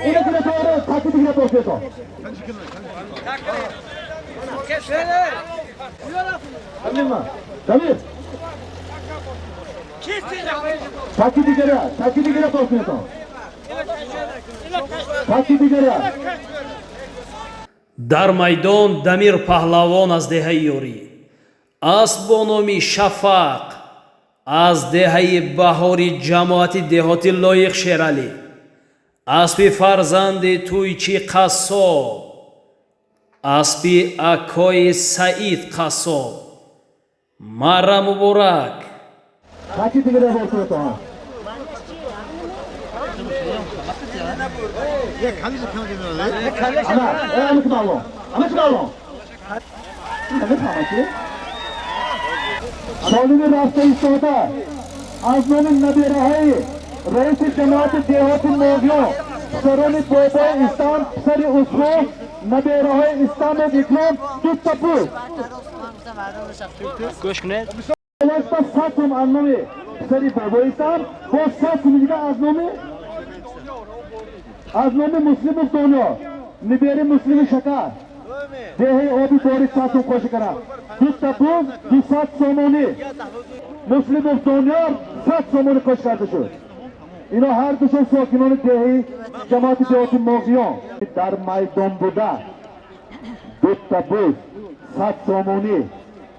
Ина гира торо, таки дигира бошето. Дамир, Дамир. Таки дигара, таки дигара бошето. Таки дигара. Дар майдон Дамир Паҳлавон аз деҳаи Ёрӣ, асп бо номи Шафақ аз деҳаи Баҳори ҷамоати деҳоти Лоиқ Шералӣ, аспи фарзанди Тӯйчи Қассоб, аспи акои Саид Қассоб. Мара муборак. Хаки дигара бор. Солими рафта истода аз номи набираҳои раиси ҷамоати деҳоти Моғиён, писарони бобои Истам, писари Усмон, набираҳои Истамов Икром, дута пул. 100 сум аз номи писари бобои Истам, бо 100 суми дигар аз номи Муслимов Дониё, нибери Муслими Шакар, деҳаи оби борик 100 сум қоши кард. Дута пул 200 сомонӣ. Муслимов Дониёр 100 сомонӣ қош карда шуд. Ино ҳар душон сокинони деҳаи ҷамоати деҳоти Моғиён. Дар майдон буда дута буз 100 сомонӣ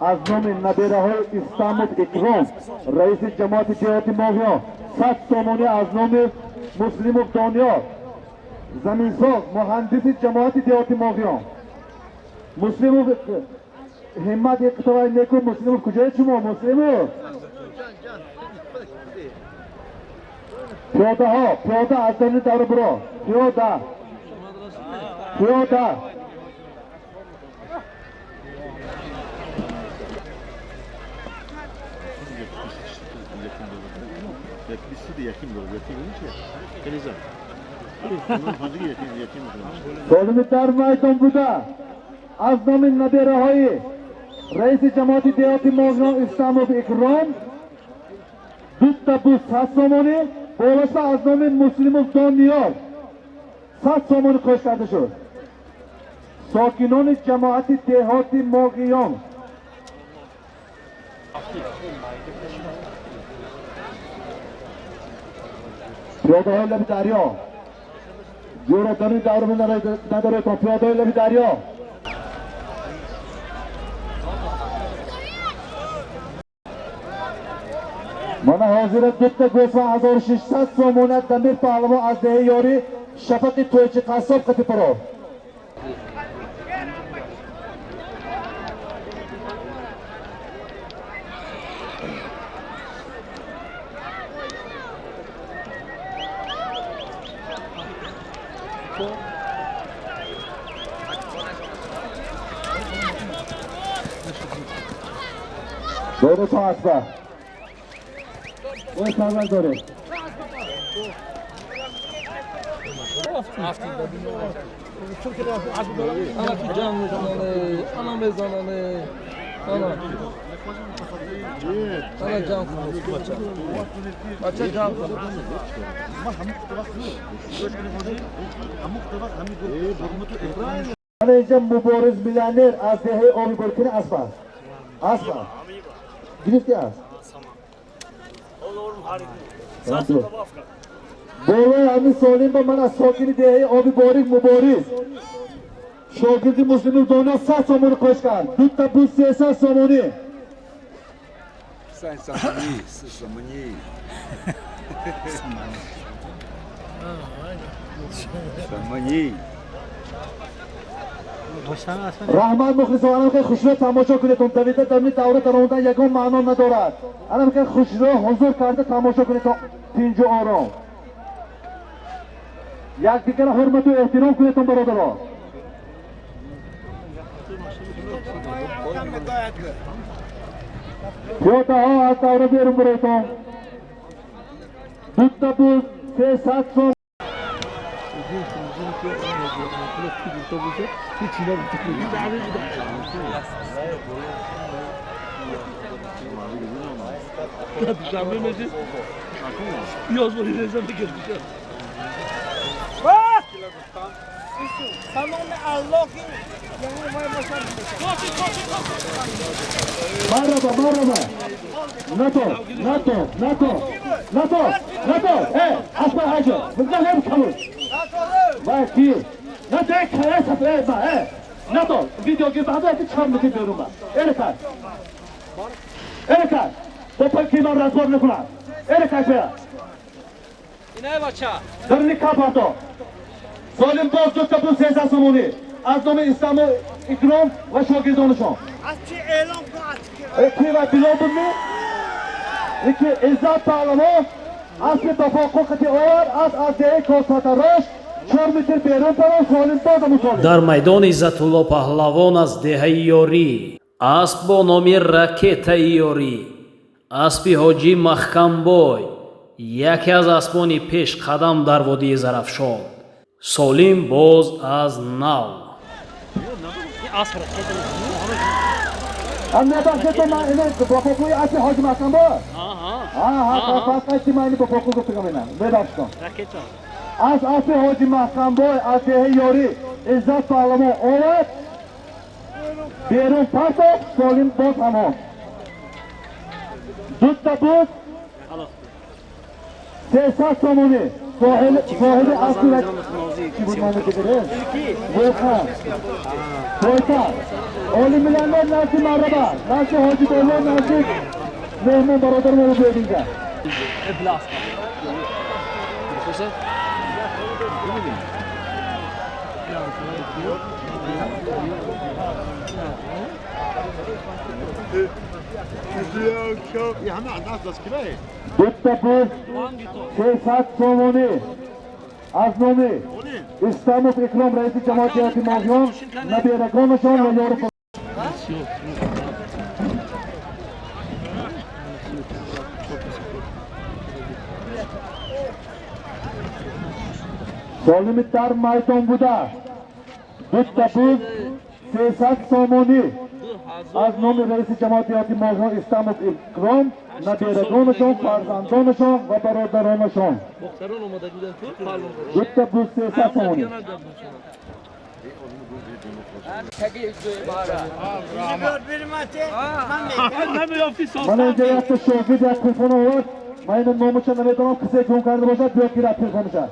аз номи набираҳои Истамов Икром, раиси ҷамоати деҳоти Моғиён, 100 сомонӣ аз номи Муслимов Дониёр, заминсоз, муҳандиси ҷамоати деҳоти Моғиён. Муслимов ҳиммат иқтивай неку. Муслимов куҷои шумо? Муслимов пиёдаҳо, пиёда аз даруни давра биро, пиёда, пиёда. Солими дар майдон буда аз номи набираҳои раиси ҷамоати деҳоти Моғиён Истамов Икром, дута буз 100 сомонӣ, болоша аз номи Муслимов Дониёр 100 сомонӣ қош карда шуд. Сокинони ҷамоати деҳоти Моғиён. Пиёдаҳои лаби дарё, ҷӯро даруни давра надоред, пиёдаҳои лаби дарё. Мана ҳозира дута гӯсфанд 1600 сомона Дамир Паҳлавон аз деҳаи Ёрӣ, Шафақи Тӯйчи Қассоб қати паро. Дори то аспа. Ой, парвар дори. Ана инҷа мубориз миллионер аз деҳаи оби борикини аспа. Аспа. Гирифти аст? Болои ҳамин солим ба ман аз сокини деҳаи оби борик Мубориз, шогирди Муслимов Дониё 100 сомонӣ қош кард. Дута буз 300 сомонӣ. Раҳмат мухлисон, анам хеле хушрӯ тамошо кунед. Давида даруни давра даромадан ягон маъно надорад. Анам хеле хушрӯ ҳузур карда тамошо кунед, тинҷу ором. Якдигара ҳурмату эҳтиром кунед, бародарон. Пиёдаҳо аз давра берун биройтон. Дута буз 300 сом. Marhaba, marhaba. NATO, NATO, NATO, NATO, NATO. Hey, asma hacı. Bunlar hep kabul. Vay ki. NATO, hey, kaya sapı, hey, hey. Надо, видео гирда ки 4 метр берун ба. Эркай. Эркай. Бо ки ман разбор мекунам. Эркай бия. Инай бача. Дарни капато. Солим боз ду та буз 300 сомонӣ. Аз номи Исламу Икром ва шогирдонашон. Аз чи эълон кун аз ки. Ки ва било будми? Ики Иззат паҳлавон аспи бафоқуқати овар аз деҳаи Косатарош 4 метр берун парон солим боз мусолим. Дар майдон Иззатулло паҳлавон аз деҳаи Ёрӣ, асп бо номи Ракетаи Ёрӣ, аспи ҳоҷӣ Маҳкамбой, яке аз аспони пешқадам дар водии Зарафшон. Солим боз аз нав. Мебахшед, ман ино бафоқуи аспи ҳоҷи Маҳкамбой? Аҳа, фақат ки ман ини бафоқу гуфтагам ина. Мебахшед. Аз аспи ҳоҷи Маҳкамбой аз деҳаи Ёрӣ Иззат паҳлавон овард, берун партофт, солим боз ҳамон. Ду та буз 300 сомонӣ. Соҳиби аспи чӣ буд номи дигаре? Вулқан. Пойтахт. Оли миллионер назди Марраба, назди Ҳоҷи Боло, назди меҳмон бародари мо биёд инҷа. Ду та буз 300 сомонӣ. Аз номи Исламов Икром, раиси ҷамоати ҳаёти Моҳиён, набирагонашон ва ёру. Солими дар майдон буда ду та буз 300 сомонӣ. Аз номи раиси ҷамоати ҳаёти Моҳиён Исламов Икром, набирагонашон, фарзандонашон ва бародаронашон. Ду та буз 300 сомонӣ. Ман инҷа якта шогирд як телефон овард. Ман ина номаша намедонам, кисе гум карда бошад, биёд гирад телефонаша.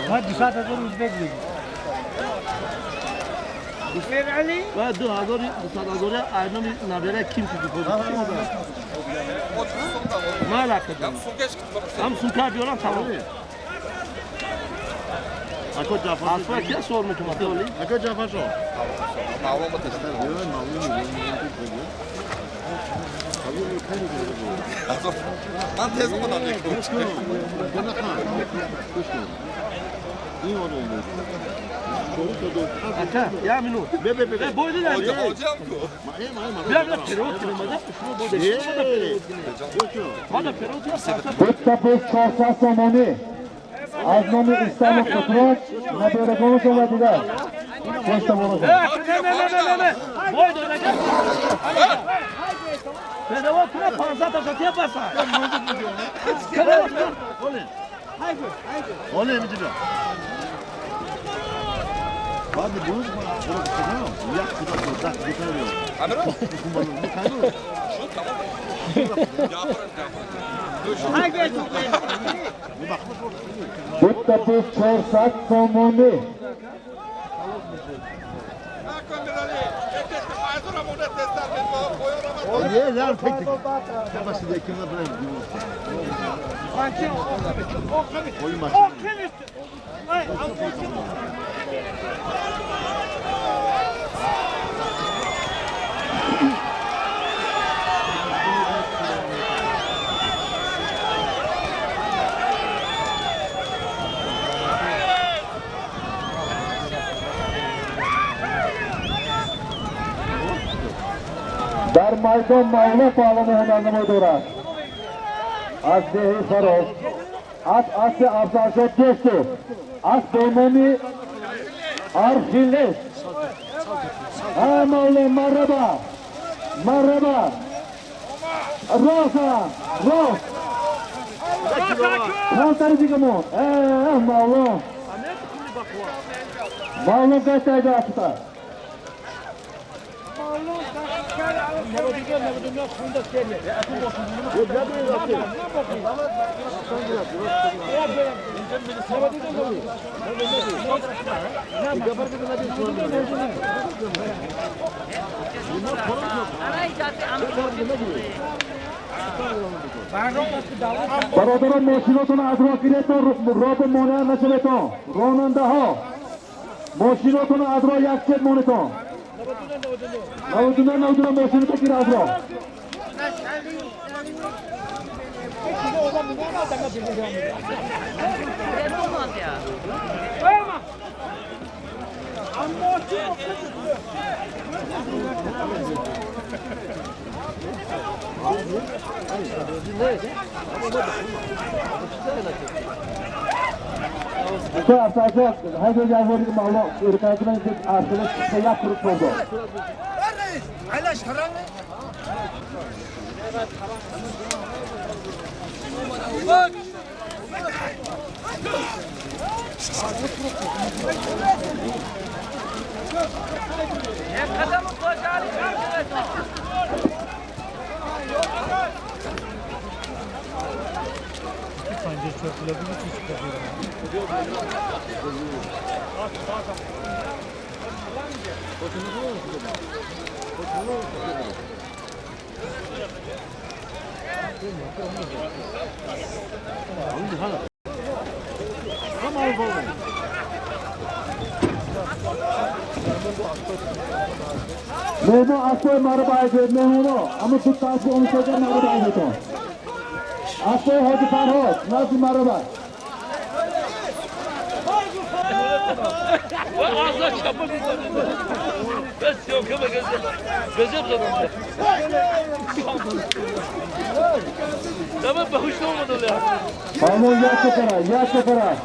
ما 200,000 узбек بگی. و 2000 200,000 اینا نبره کیم چیزی بود. ما علاقه دارم. هم سوکا بیارم تمام. اکو جعفر اصلا کی سوال میکنه؟ اکو جعفر شو. من تیز خودم یا منو دو تا بز 400 سامانی از نام اسلام و قدرت نبیرگانشون و دیگر پشت بارشون. نه نه نه نه نه دو تا بز 400 سامانی. در میدان مولا پهلوان هنرنمایی دارد از دهی فراز از اصل افزارشاد دوستو از با نام ارخیلس А Мавлон марҳаба. Марҳаба. Рост, рост. Камтари дигамо. Мавлон. Мавлон гашта айда. Бародарон, мошинотон аз роҳ гиретон, роҳ монеа нашаведтон. Ронандаҳо, мошинотон аз роҳ як чет монетон. 99 99 мошиното гир аз роҳ. مهمان اسبای مرا باید مهمونا اما تو تاسو اون سجا مرا باید تو اسبای حاجی فرهاد نزد مرا باید Мамон як кара, як кара,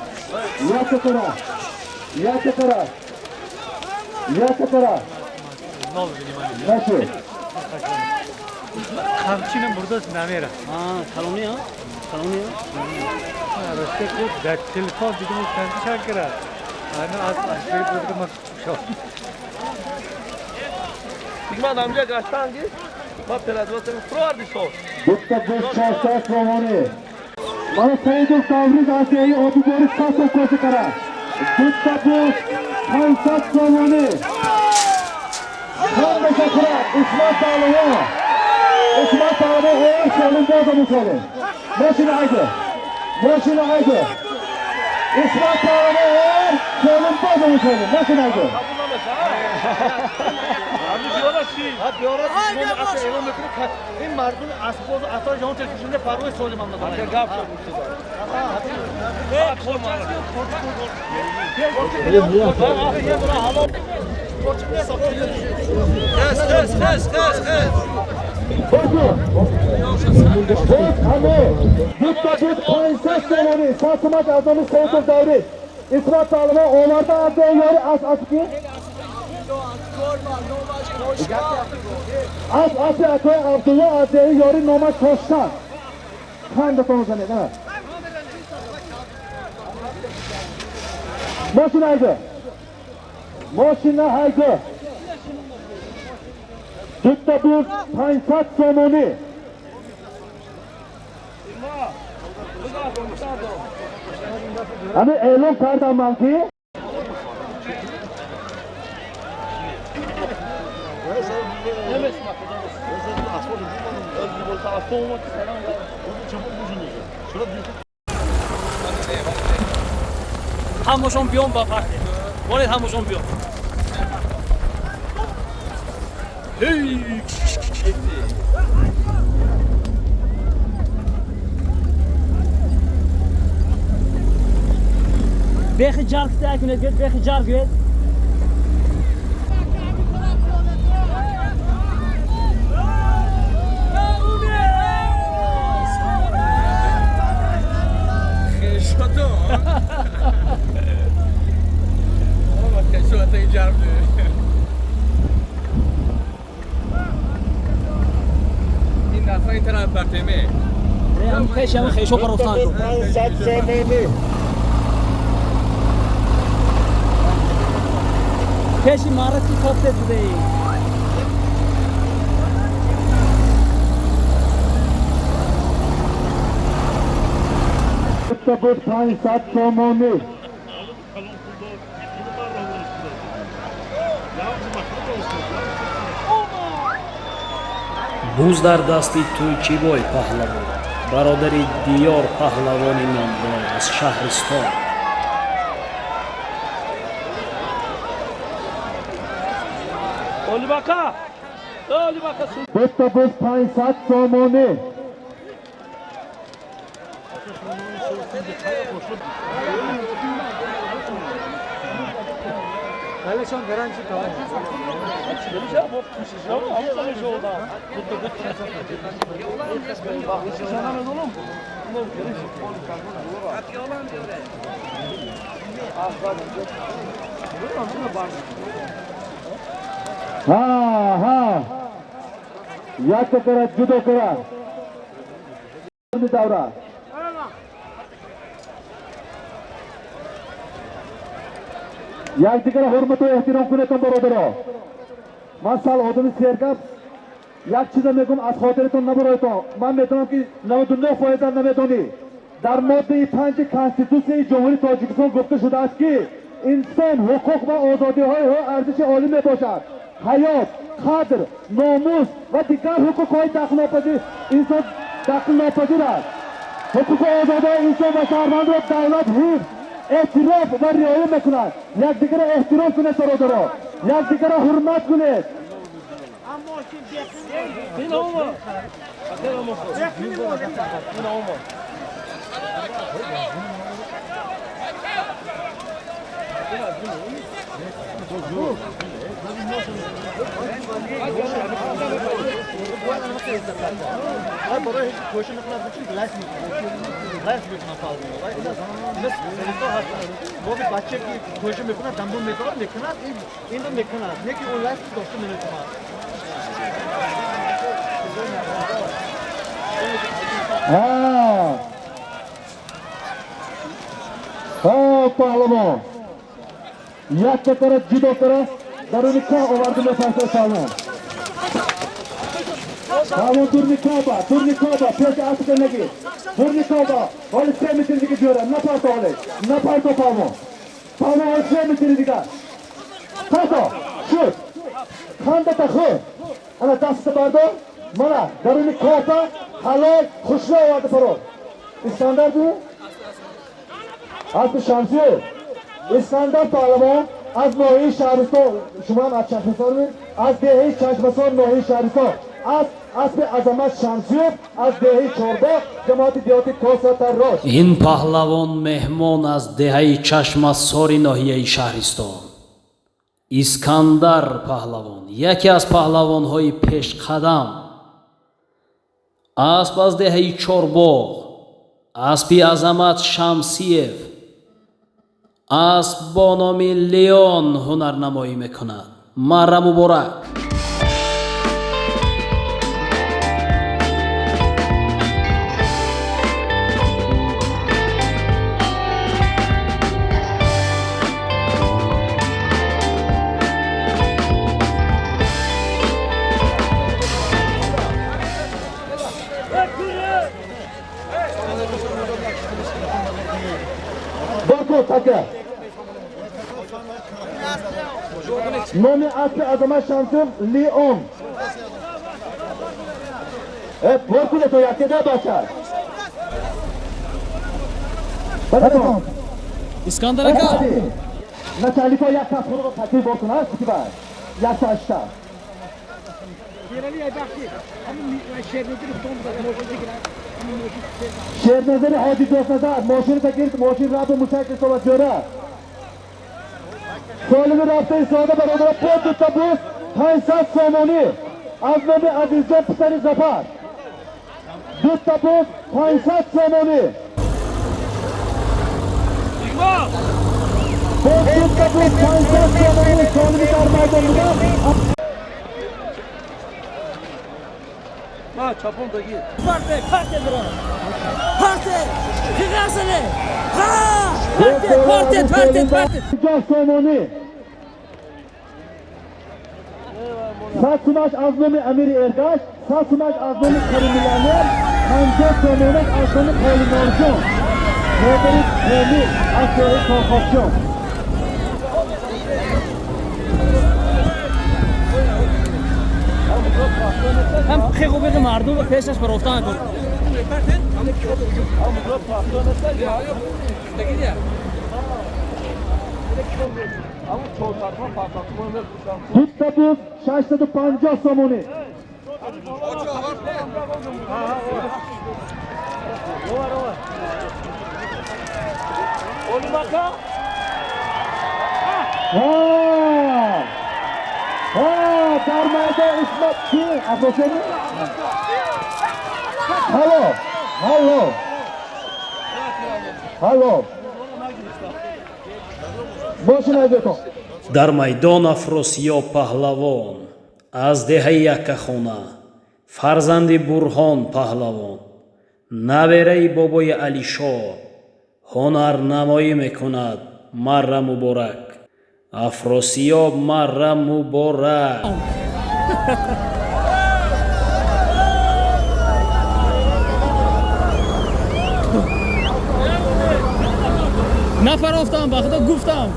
як кара, як кара, як кара. Наши. Камчинам бурдас намера. А, калони а? Калони а? Росте ку дар телефон дидам камча кара. Ана аз ашри бурда ма шо. Дигма намҷа гаштанги ма пелазватем фруарди шо. Дукта буш чорсад сомонӣ. Мана Саидов Тавриз Асияи обигори сасо коси кара. Дукта буш 500 сомонӣ. Ҳамаша курад Усмон Паҳлавон. Усмон Паҳлавон оғир солим бозам солим. Мошина айда. Мошина айда. Усмон Паҳлавон оғир солим бозам солим. Мошина айда. این مردم اسباز اثر جهان تلویزیون پروی سالم هم ندارن. Дукта буд 500 сомонӣ. Сасумак аз номи Саидов Даврид. Исмат Паҳлавон оварда аз ёри аз аски аз аси акои Абдулло аз ёри номаш Тошкан. Қандатон занед. Мошина айда. Мошина айда. Дукта буд 500 сомонӣ. Ҳамин эълон кардам ман ки ҳамошон биён ба парте. Монед ҳамошон биён. Ҳей! Бехи ҷарг кунед, бехи ҷарг гӯед. партеме. Пеш ҳам хешо барофтан. 500 сомонӣ. Пеши марати кофте будаи. Буд 500 сомонӣ. Буз дар дасти Тӯйчибой паҳлавон, бародари Диёр паҳлавони номдор аз шаҳристон. Дута буз 500 сомонӣ. Ҳа, ҳа. Якта кара ҷудо кара. Давра. Якдигара ҳурмату эҳтиром кунетон, бародаро. Ман сал одами сергап як чиза мегӯм, аз хотиратон набароятон. Ман медонам, ки 99% намедонӣ. Дар моддаи 5 Конститутсияи Ҷумҳурии Тоҷикистон гуфта шудааст, ки инсон ҳуқуқ ва озодиҳои ӯ арзиши олӣ мебошад. Ҳаёт, қадр, номус ва дигар ҳуқуқҳои дахлнопазир инсон дахлнопазир аст. Ҳуқуқу озодиҳои инсон ва шаҳрвандро давлат ҳифз, эътироф ва риоя мекунад. Якдигарро эҳтиром кунед, бародаро, якдигарро ҳурмат кунед. Ҳа, ҳа, паҳлавон якта кара ҷудо кара даруни каҳ оварду мепарта паҳлавон. Паҳлавон дурни коба, дурни коба, пеши аспа нагир. Дурни коба, ҳоли 3 метр дига ҷӯра, напарто ҳоле, напарто паҳлавон. Паҳлавон ҳоли 3 метр дига. Парто, шуд. Хандата хӯр. Ана дастата бардор, мана даруни коба ҳалол хушро оварда парор. Искандар ду? Аспи Шамсиев. Искандар паҳлавон аз ноҳияи Шаҳристон, шумоам аз Чашмасор, аз деҳаи Чашмасор, ноҳияи Шаҳристон, аз аспи Азамат Шамсиев аз деҳаи Чорбоғ, ҷамоати деҳоти Косатаррош. Ин паҳлавон меҳмон аз деҳаи Чашмасори ноҳияи Шаҳристон. Искандар паҳлавон яке аз паҳлавонҳои пешқадам. Асп аз деҳаи Чорбоғ, аспи Азамат Шамсиев, асп бо номи Леон ҳунарнамоӣ мекунад. Марра муборак. Така. Номи аспи Азамат Шамсиев Леон. Бор кунед то якеда бача. Искандар ака. Начальнико як кас худро такрир бор кунад, китиба. 108. Шерназари Ҳоҷи Дӯстназар мошината гирифт, мошин рафту мушак исобат ҷора. Солими рафта истода, бародаро, бо дута буз 500 сомонӣ аз номи Азизҷон писари Зафар. Дута буз 500 сомонӣ. Бо дута буз 500 сомонӣ солими дар майдон буда. Ҳа, чапон даги. Парте, парте бро. Парте. Қиғасыне. Ха! Парте, парте, парте, парте. 50 сомонӣ. 100 сумаш аз номи Амири Эргаш, 100 сумаш аз номи Кариммиллионер, 50 сомонаш аз номи Қолиморҷон, модари Комил аз деҳаи Корхобҷон. Ҳам хеғу беғи мардум пешаш барофтан кун. Дутта буз, 650 сомонӣ. Ҳа! Ҳа, дар майдон Исмат ки? Афросиёб? Ҳалло! Ҳалло! Ҳалло! Мошина ҷотон. Дар майдон Афросиёб паҳлавон аз деҳаи Яккахона, фарзанди Бурҳон паҳлавон, набераи бобои Алишо ҳунарнамоӣ мекунад. Марра муборак, Афросиёб, марра муборак! Нафарофтам, ба худо гуфтам.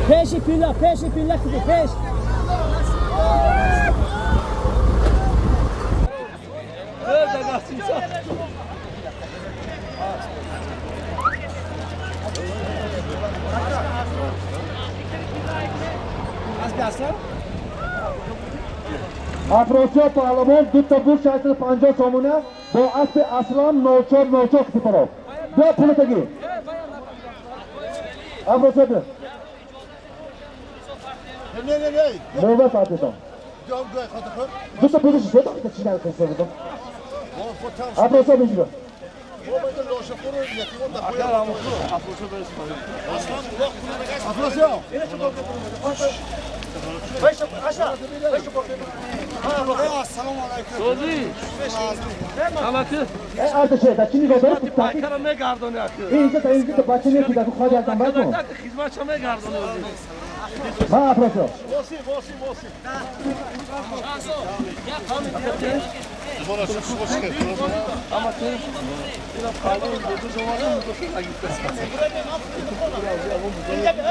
Пеши пила, пеши пила киди, пеш. Афросиёб паҳлавон, дута буз, 650 сомона, бо аспи Аслан 04 04 китипаров. Биё, пулата гир. Афросиёб, биё. Не, не, не. Мова саатетон. Ҷон гӯй хотир. Дута бузу шуд, чӣ дар. Афросиёб, инҷо. Лошахӯру ятимон дар. Афросиёб. Ассалому алайкум. Созӣ. Амаки. Э, Ардашер, дар чӣ нигоҳ дорӣ? Пайкара мегардони аки. Инҷа та инҷа та бача нест, дар ходи аз дамбар кун. Хизматша мегардони. Ҳа, Афросиёб. Моси, моси, моси. Амаки. Ина палон буду жомадам буду нагифта.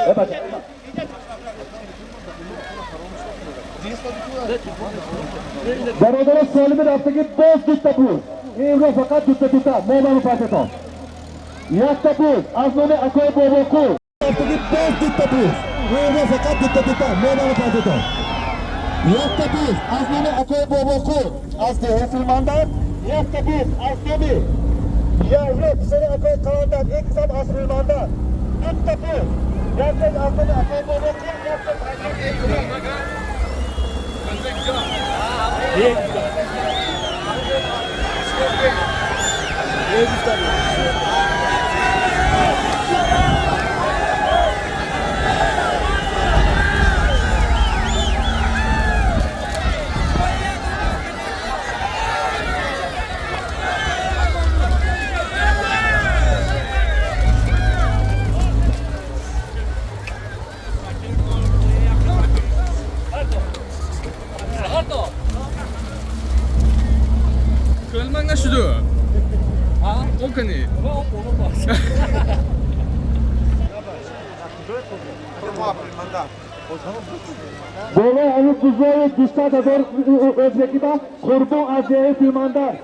Э, бача. Бародаро, солими рафтагӣ, боз дута буз. Имрӯз фақат дута дута мо мапартетон. Якта буз аз номи акои Бобоқул. Рафтагӣ, боз дута буз. Имрӯз фақат дута дута мо мапартетон. Якта буз аз номи акои Бобоқул аз деҳаи Филмандар, якта буз аз номи Яҳё писари акои Қаландар, ин кисам аз Филмандар. Дута буз. Якта аз номи акои Бобоқул, якта аз номи Кӯлмак нашуду. Об кунӣ. Болои ҳамин бузои 200 000 ӯзбекида Қурбон аз деҳаи Филмандар.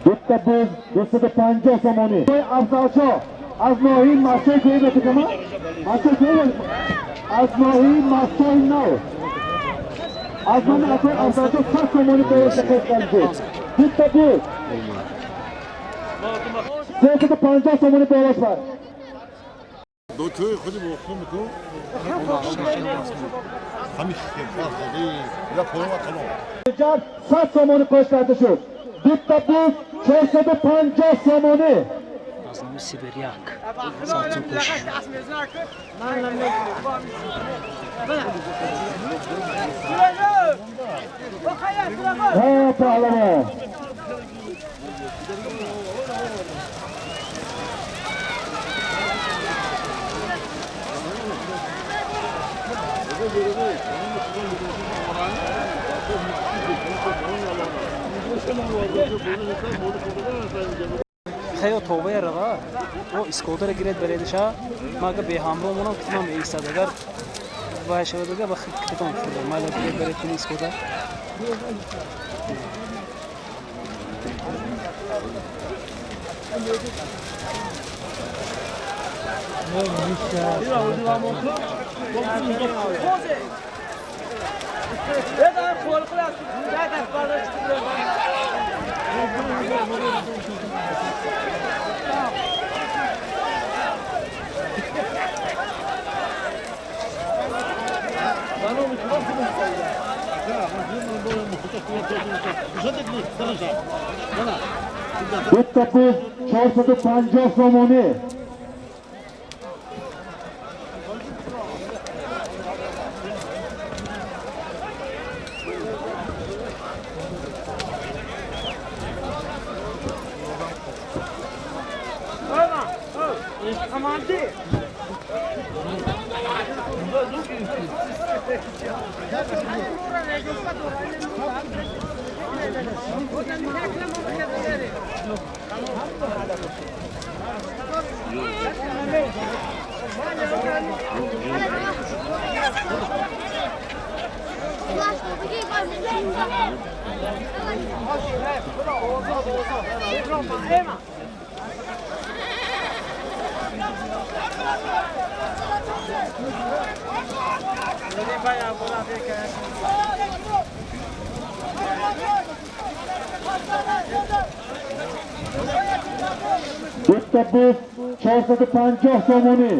Дутта буз, 250 сомонӣ. Афзалшо аз ноҳияи Мастчои кӯи метикама, Мастчои кӯи, аз ноҳияи Мастчои Нав, аз номи акои Афзалшо 100 сомонӣ болош. Дутта буз, 350 сомонӣ болош бар. Дотой худи бохтум ку. Ҳамин я поёма калон. 100 сомонӣ қош карда шуд. Bitta buz 450 сомонӣ. Аз номи Сибиряк 100 сом кӯшиш. Ҳа, паҳлавон. Хеё тобая рава, о искодара гиред баредиша, мага беҳамро монам китмам меистад, агар вай шавад ага ба китон хӯрда, майла гиред баред кини искода. Bitta buz 450 сомонӣ. Bitta buz 450 сомонӣ.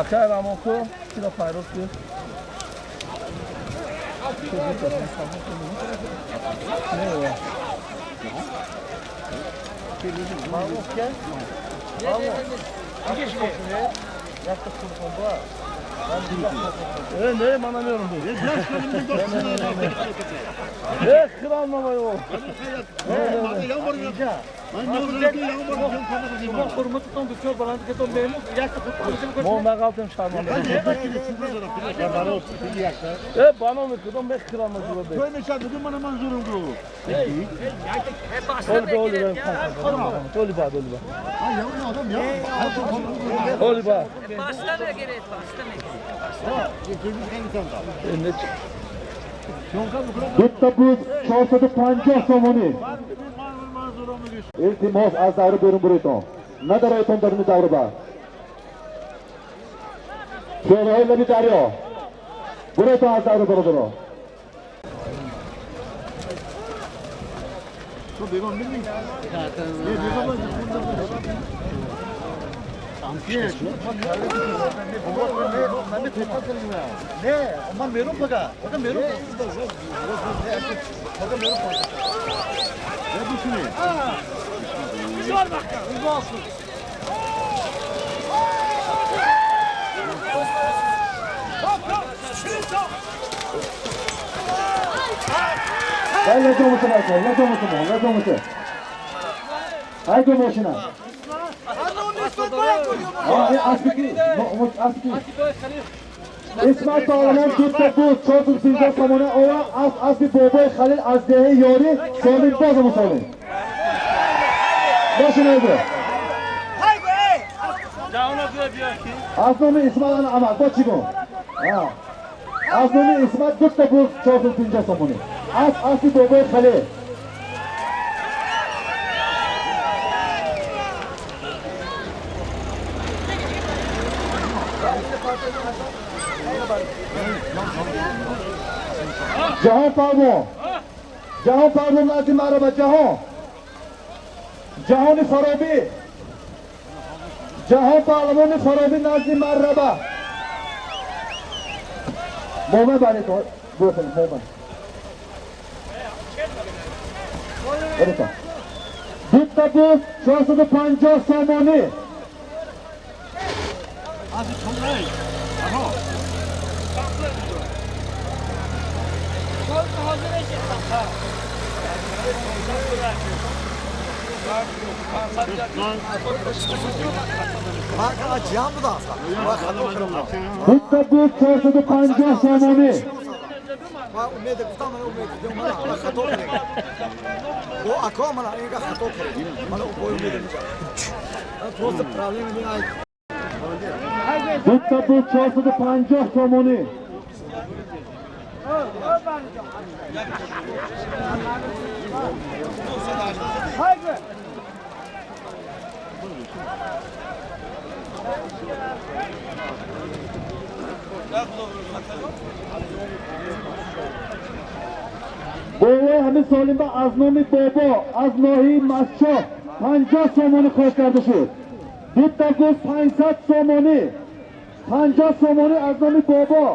Акай Рамонко, кира файроз ки. Не, мана мерам. Не, храм на моё. Мо нағалтем шарманда. Бано мекудам бе храм на зура бе. Толи ба, толи ба. Толи ба. Bitta buz 450 сомонӣ. Илтимос аз давра берун буретон. Надароятон даруни давра ба. Пиёдаҳои лаби дарё. Буретон аз давра бародаро. Лазо мошина. Ай, мошина. Исмат паҳлавон дута буз 450 сомона овард. Аспи бобои Халил аз деҳаи Ёрӣ солим бозаму солим. Бошинайду. Аз номи Исмат ана амак бо чӣ гум? Аз номи Исмат дута буз 450 сомонӣ. Аспи бобои Халил. Ҷаҳон паҳлавон, Ҷаҳон паҳлавон назди мараба Ҷаҳон, Ҷаҳони Фаробӣ, Ҷаҳон паҳлавони Фаробӣ назди мараба. Момин баред, момин. Дута буз 450 сомонӣ. Дута буз 450 сомонӣ. Дута буз 450 сомонӣ. Бобои ҳамин солимба аз номи бобо аз ноҳияи Масчоҳ 50 сомонӣ хош карда шуд. Дута буз 500 сомонӣ. 50 сомонӣ аз номи бобо.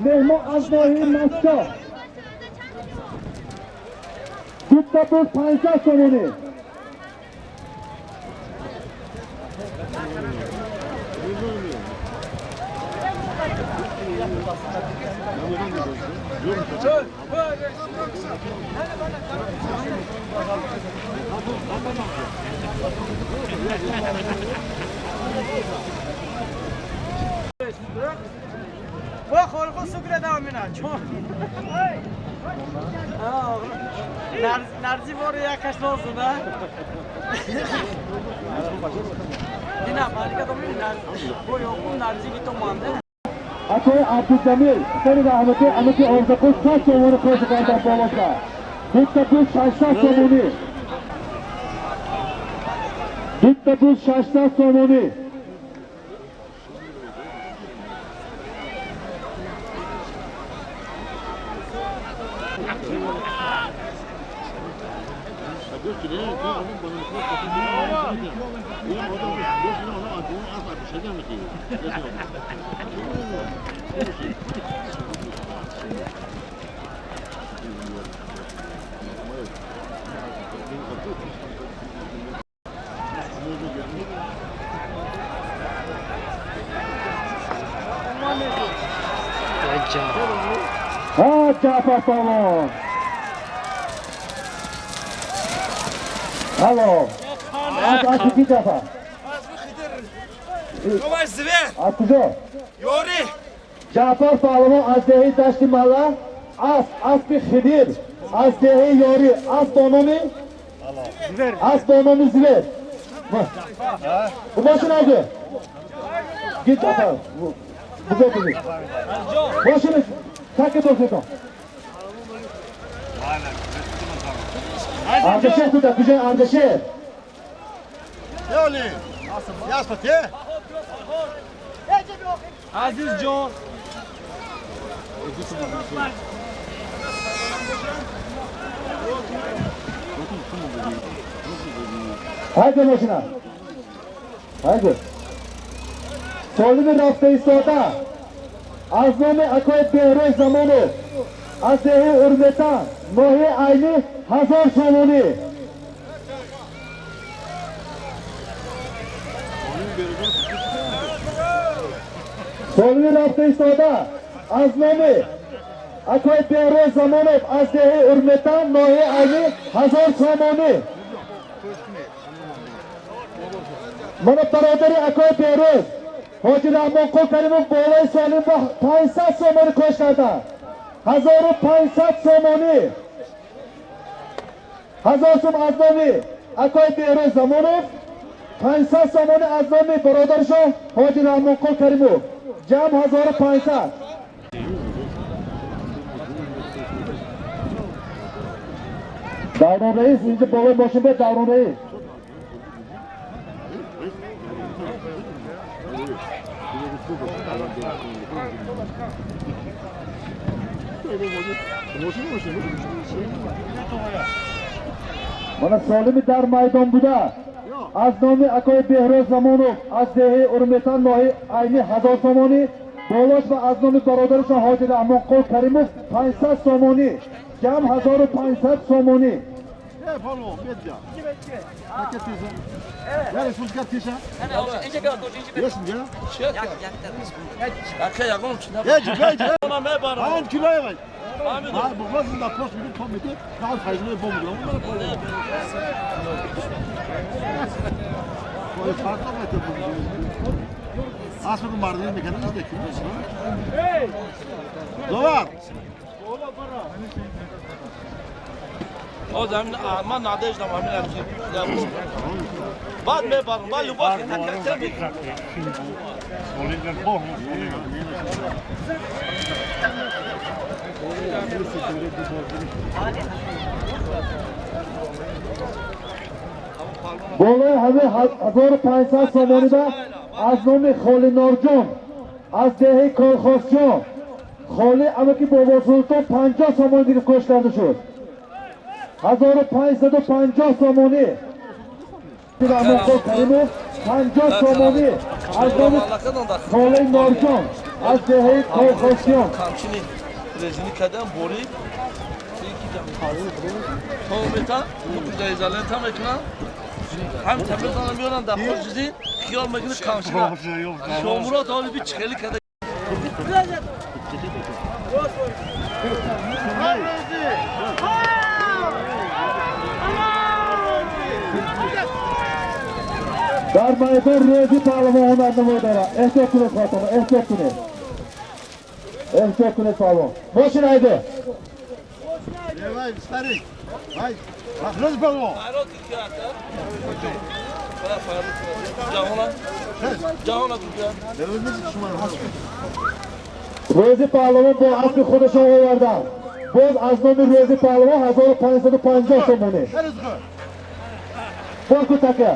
Меҳмон аз ноҳияи Масчоҳ. Дута буз 500 сомонӣ. Нарзи бори якаш лозим, а? Дина, малика доми нарзи. Бо ёқум нарзи гито манда. Акои Абдуҷамил, писари раҳматӣ, амаки Орзуқул 100 сомонӣ хош кардан болоша. Дута буз 600 сомонӣ. Дута буз 600 сомонӣ. ها جعفر پهلوان. Алло. Аз ки Ҷафар? Аз куҷо? Ёрӣ. Ҷафар паҳлавон аз деҳаи Дашти Мала, аспи Хидир аз деҳаи Ёрӣ, асп бо номи асп бо номи Зивер. Бошин аҷи. Гит Ҷафар. Бузо бузо. Бошин, таки бошин. Ардашер туда, куҷо Ардашер? Ёли. Яспате? Азизҷон. Haydi maşina. Haydi. Солими рафта истода. Аз номи акои Беҳрӯз Замонов, аз деҳаи Урметан, ноҳияи Айнӣ 1000 сомонӣ. Солими рафта истода. Аз номи акои Беҳрӯз Замонов, аз деҳаи Урметан, ноҳияи Айнӣ 1000 сомонӣ. Мана бародари акои Беҳрӯз Ҳоҷи Раҳмонқул Каримов болои Солим ба 500 сомонӣ кош карданд. 1500 сомонӣ. 1000 сом аз номи акои Беҳрӯз Замонов, 500 сомонӣ аз номи бародаршон Ҳоҷи Раҳмонқул Каримов. Ҷамъ 1500. Даврон раис инҷа болои мошин бе Даврон раис. Мана Солими дар майдон буда аз номи акои Беҳрӯз Замонов аз деҳаи Урметан ноҳияи Айни 1000 сомонӣ, болош ва аз номи бародарашон Ҳоҷи Раҳмонқул Каримов 500 сомонӣ, ҷамъ 1500 сомонӣ. من نداشتم همین الان بعد میبرم بعد لباس تکرار болои ҳамин 1500 сомонида аз номи Холи Норҷон аз деҳаи Колхозҷон Холи амаки Бобосултон 50 сомонӣ дига кош карда шуд. 1550 сомонӣ. Раҳмонқул Каримов 50 сомонӣ аз номи Холи Норҷон аз деҳаи Колхозҷон. Камчини резини кардам бори то изолента мекунам ҳам тамизона меорам дар хоҷизи хиёл мекунӣ камчина Шомурод ҳоли би чихели карда. Дар майдон Рӯзи паҳлавон ҳунарнамоӣ дорад. Эҳтиёт кунед хотуно, эҳтиёт кунед. Эҳтиёт кунед паҳлавон. Мошин айде. Рӯзи паҳлавон бо аспи худашон оварданд. Боз аз номи Рӯзи паҳлавон 1550 сомонӣ. Боз кутака.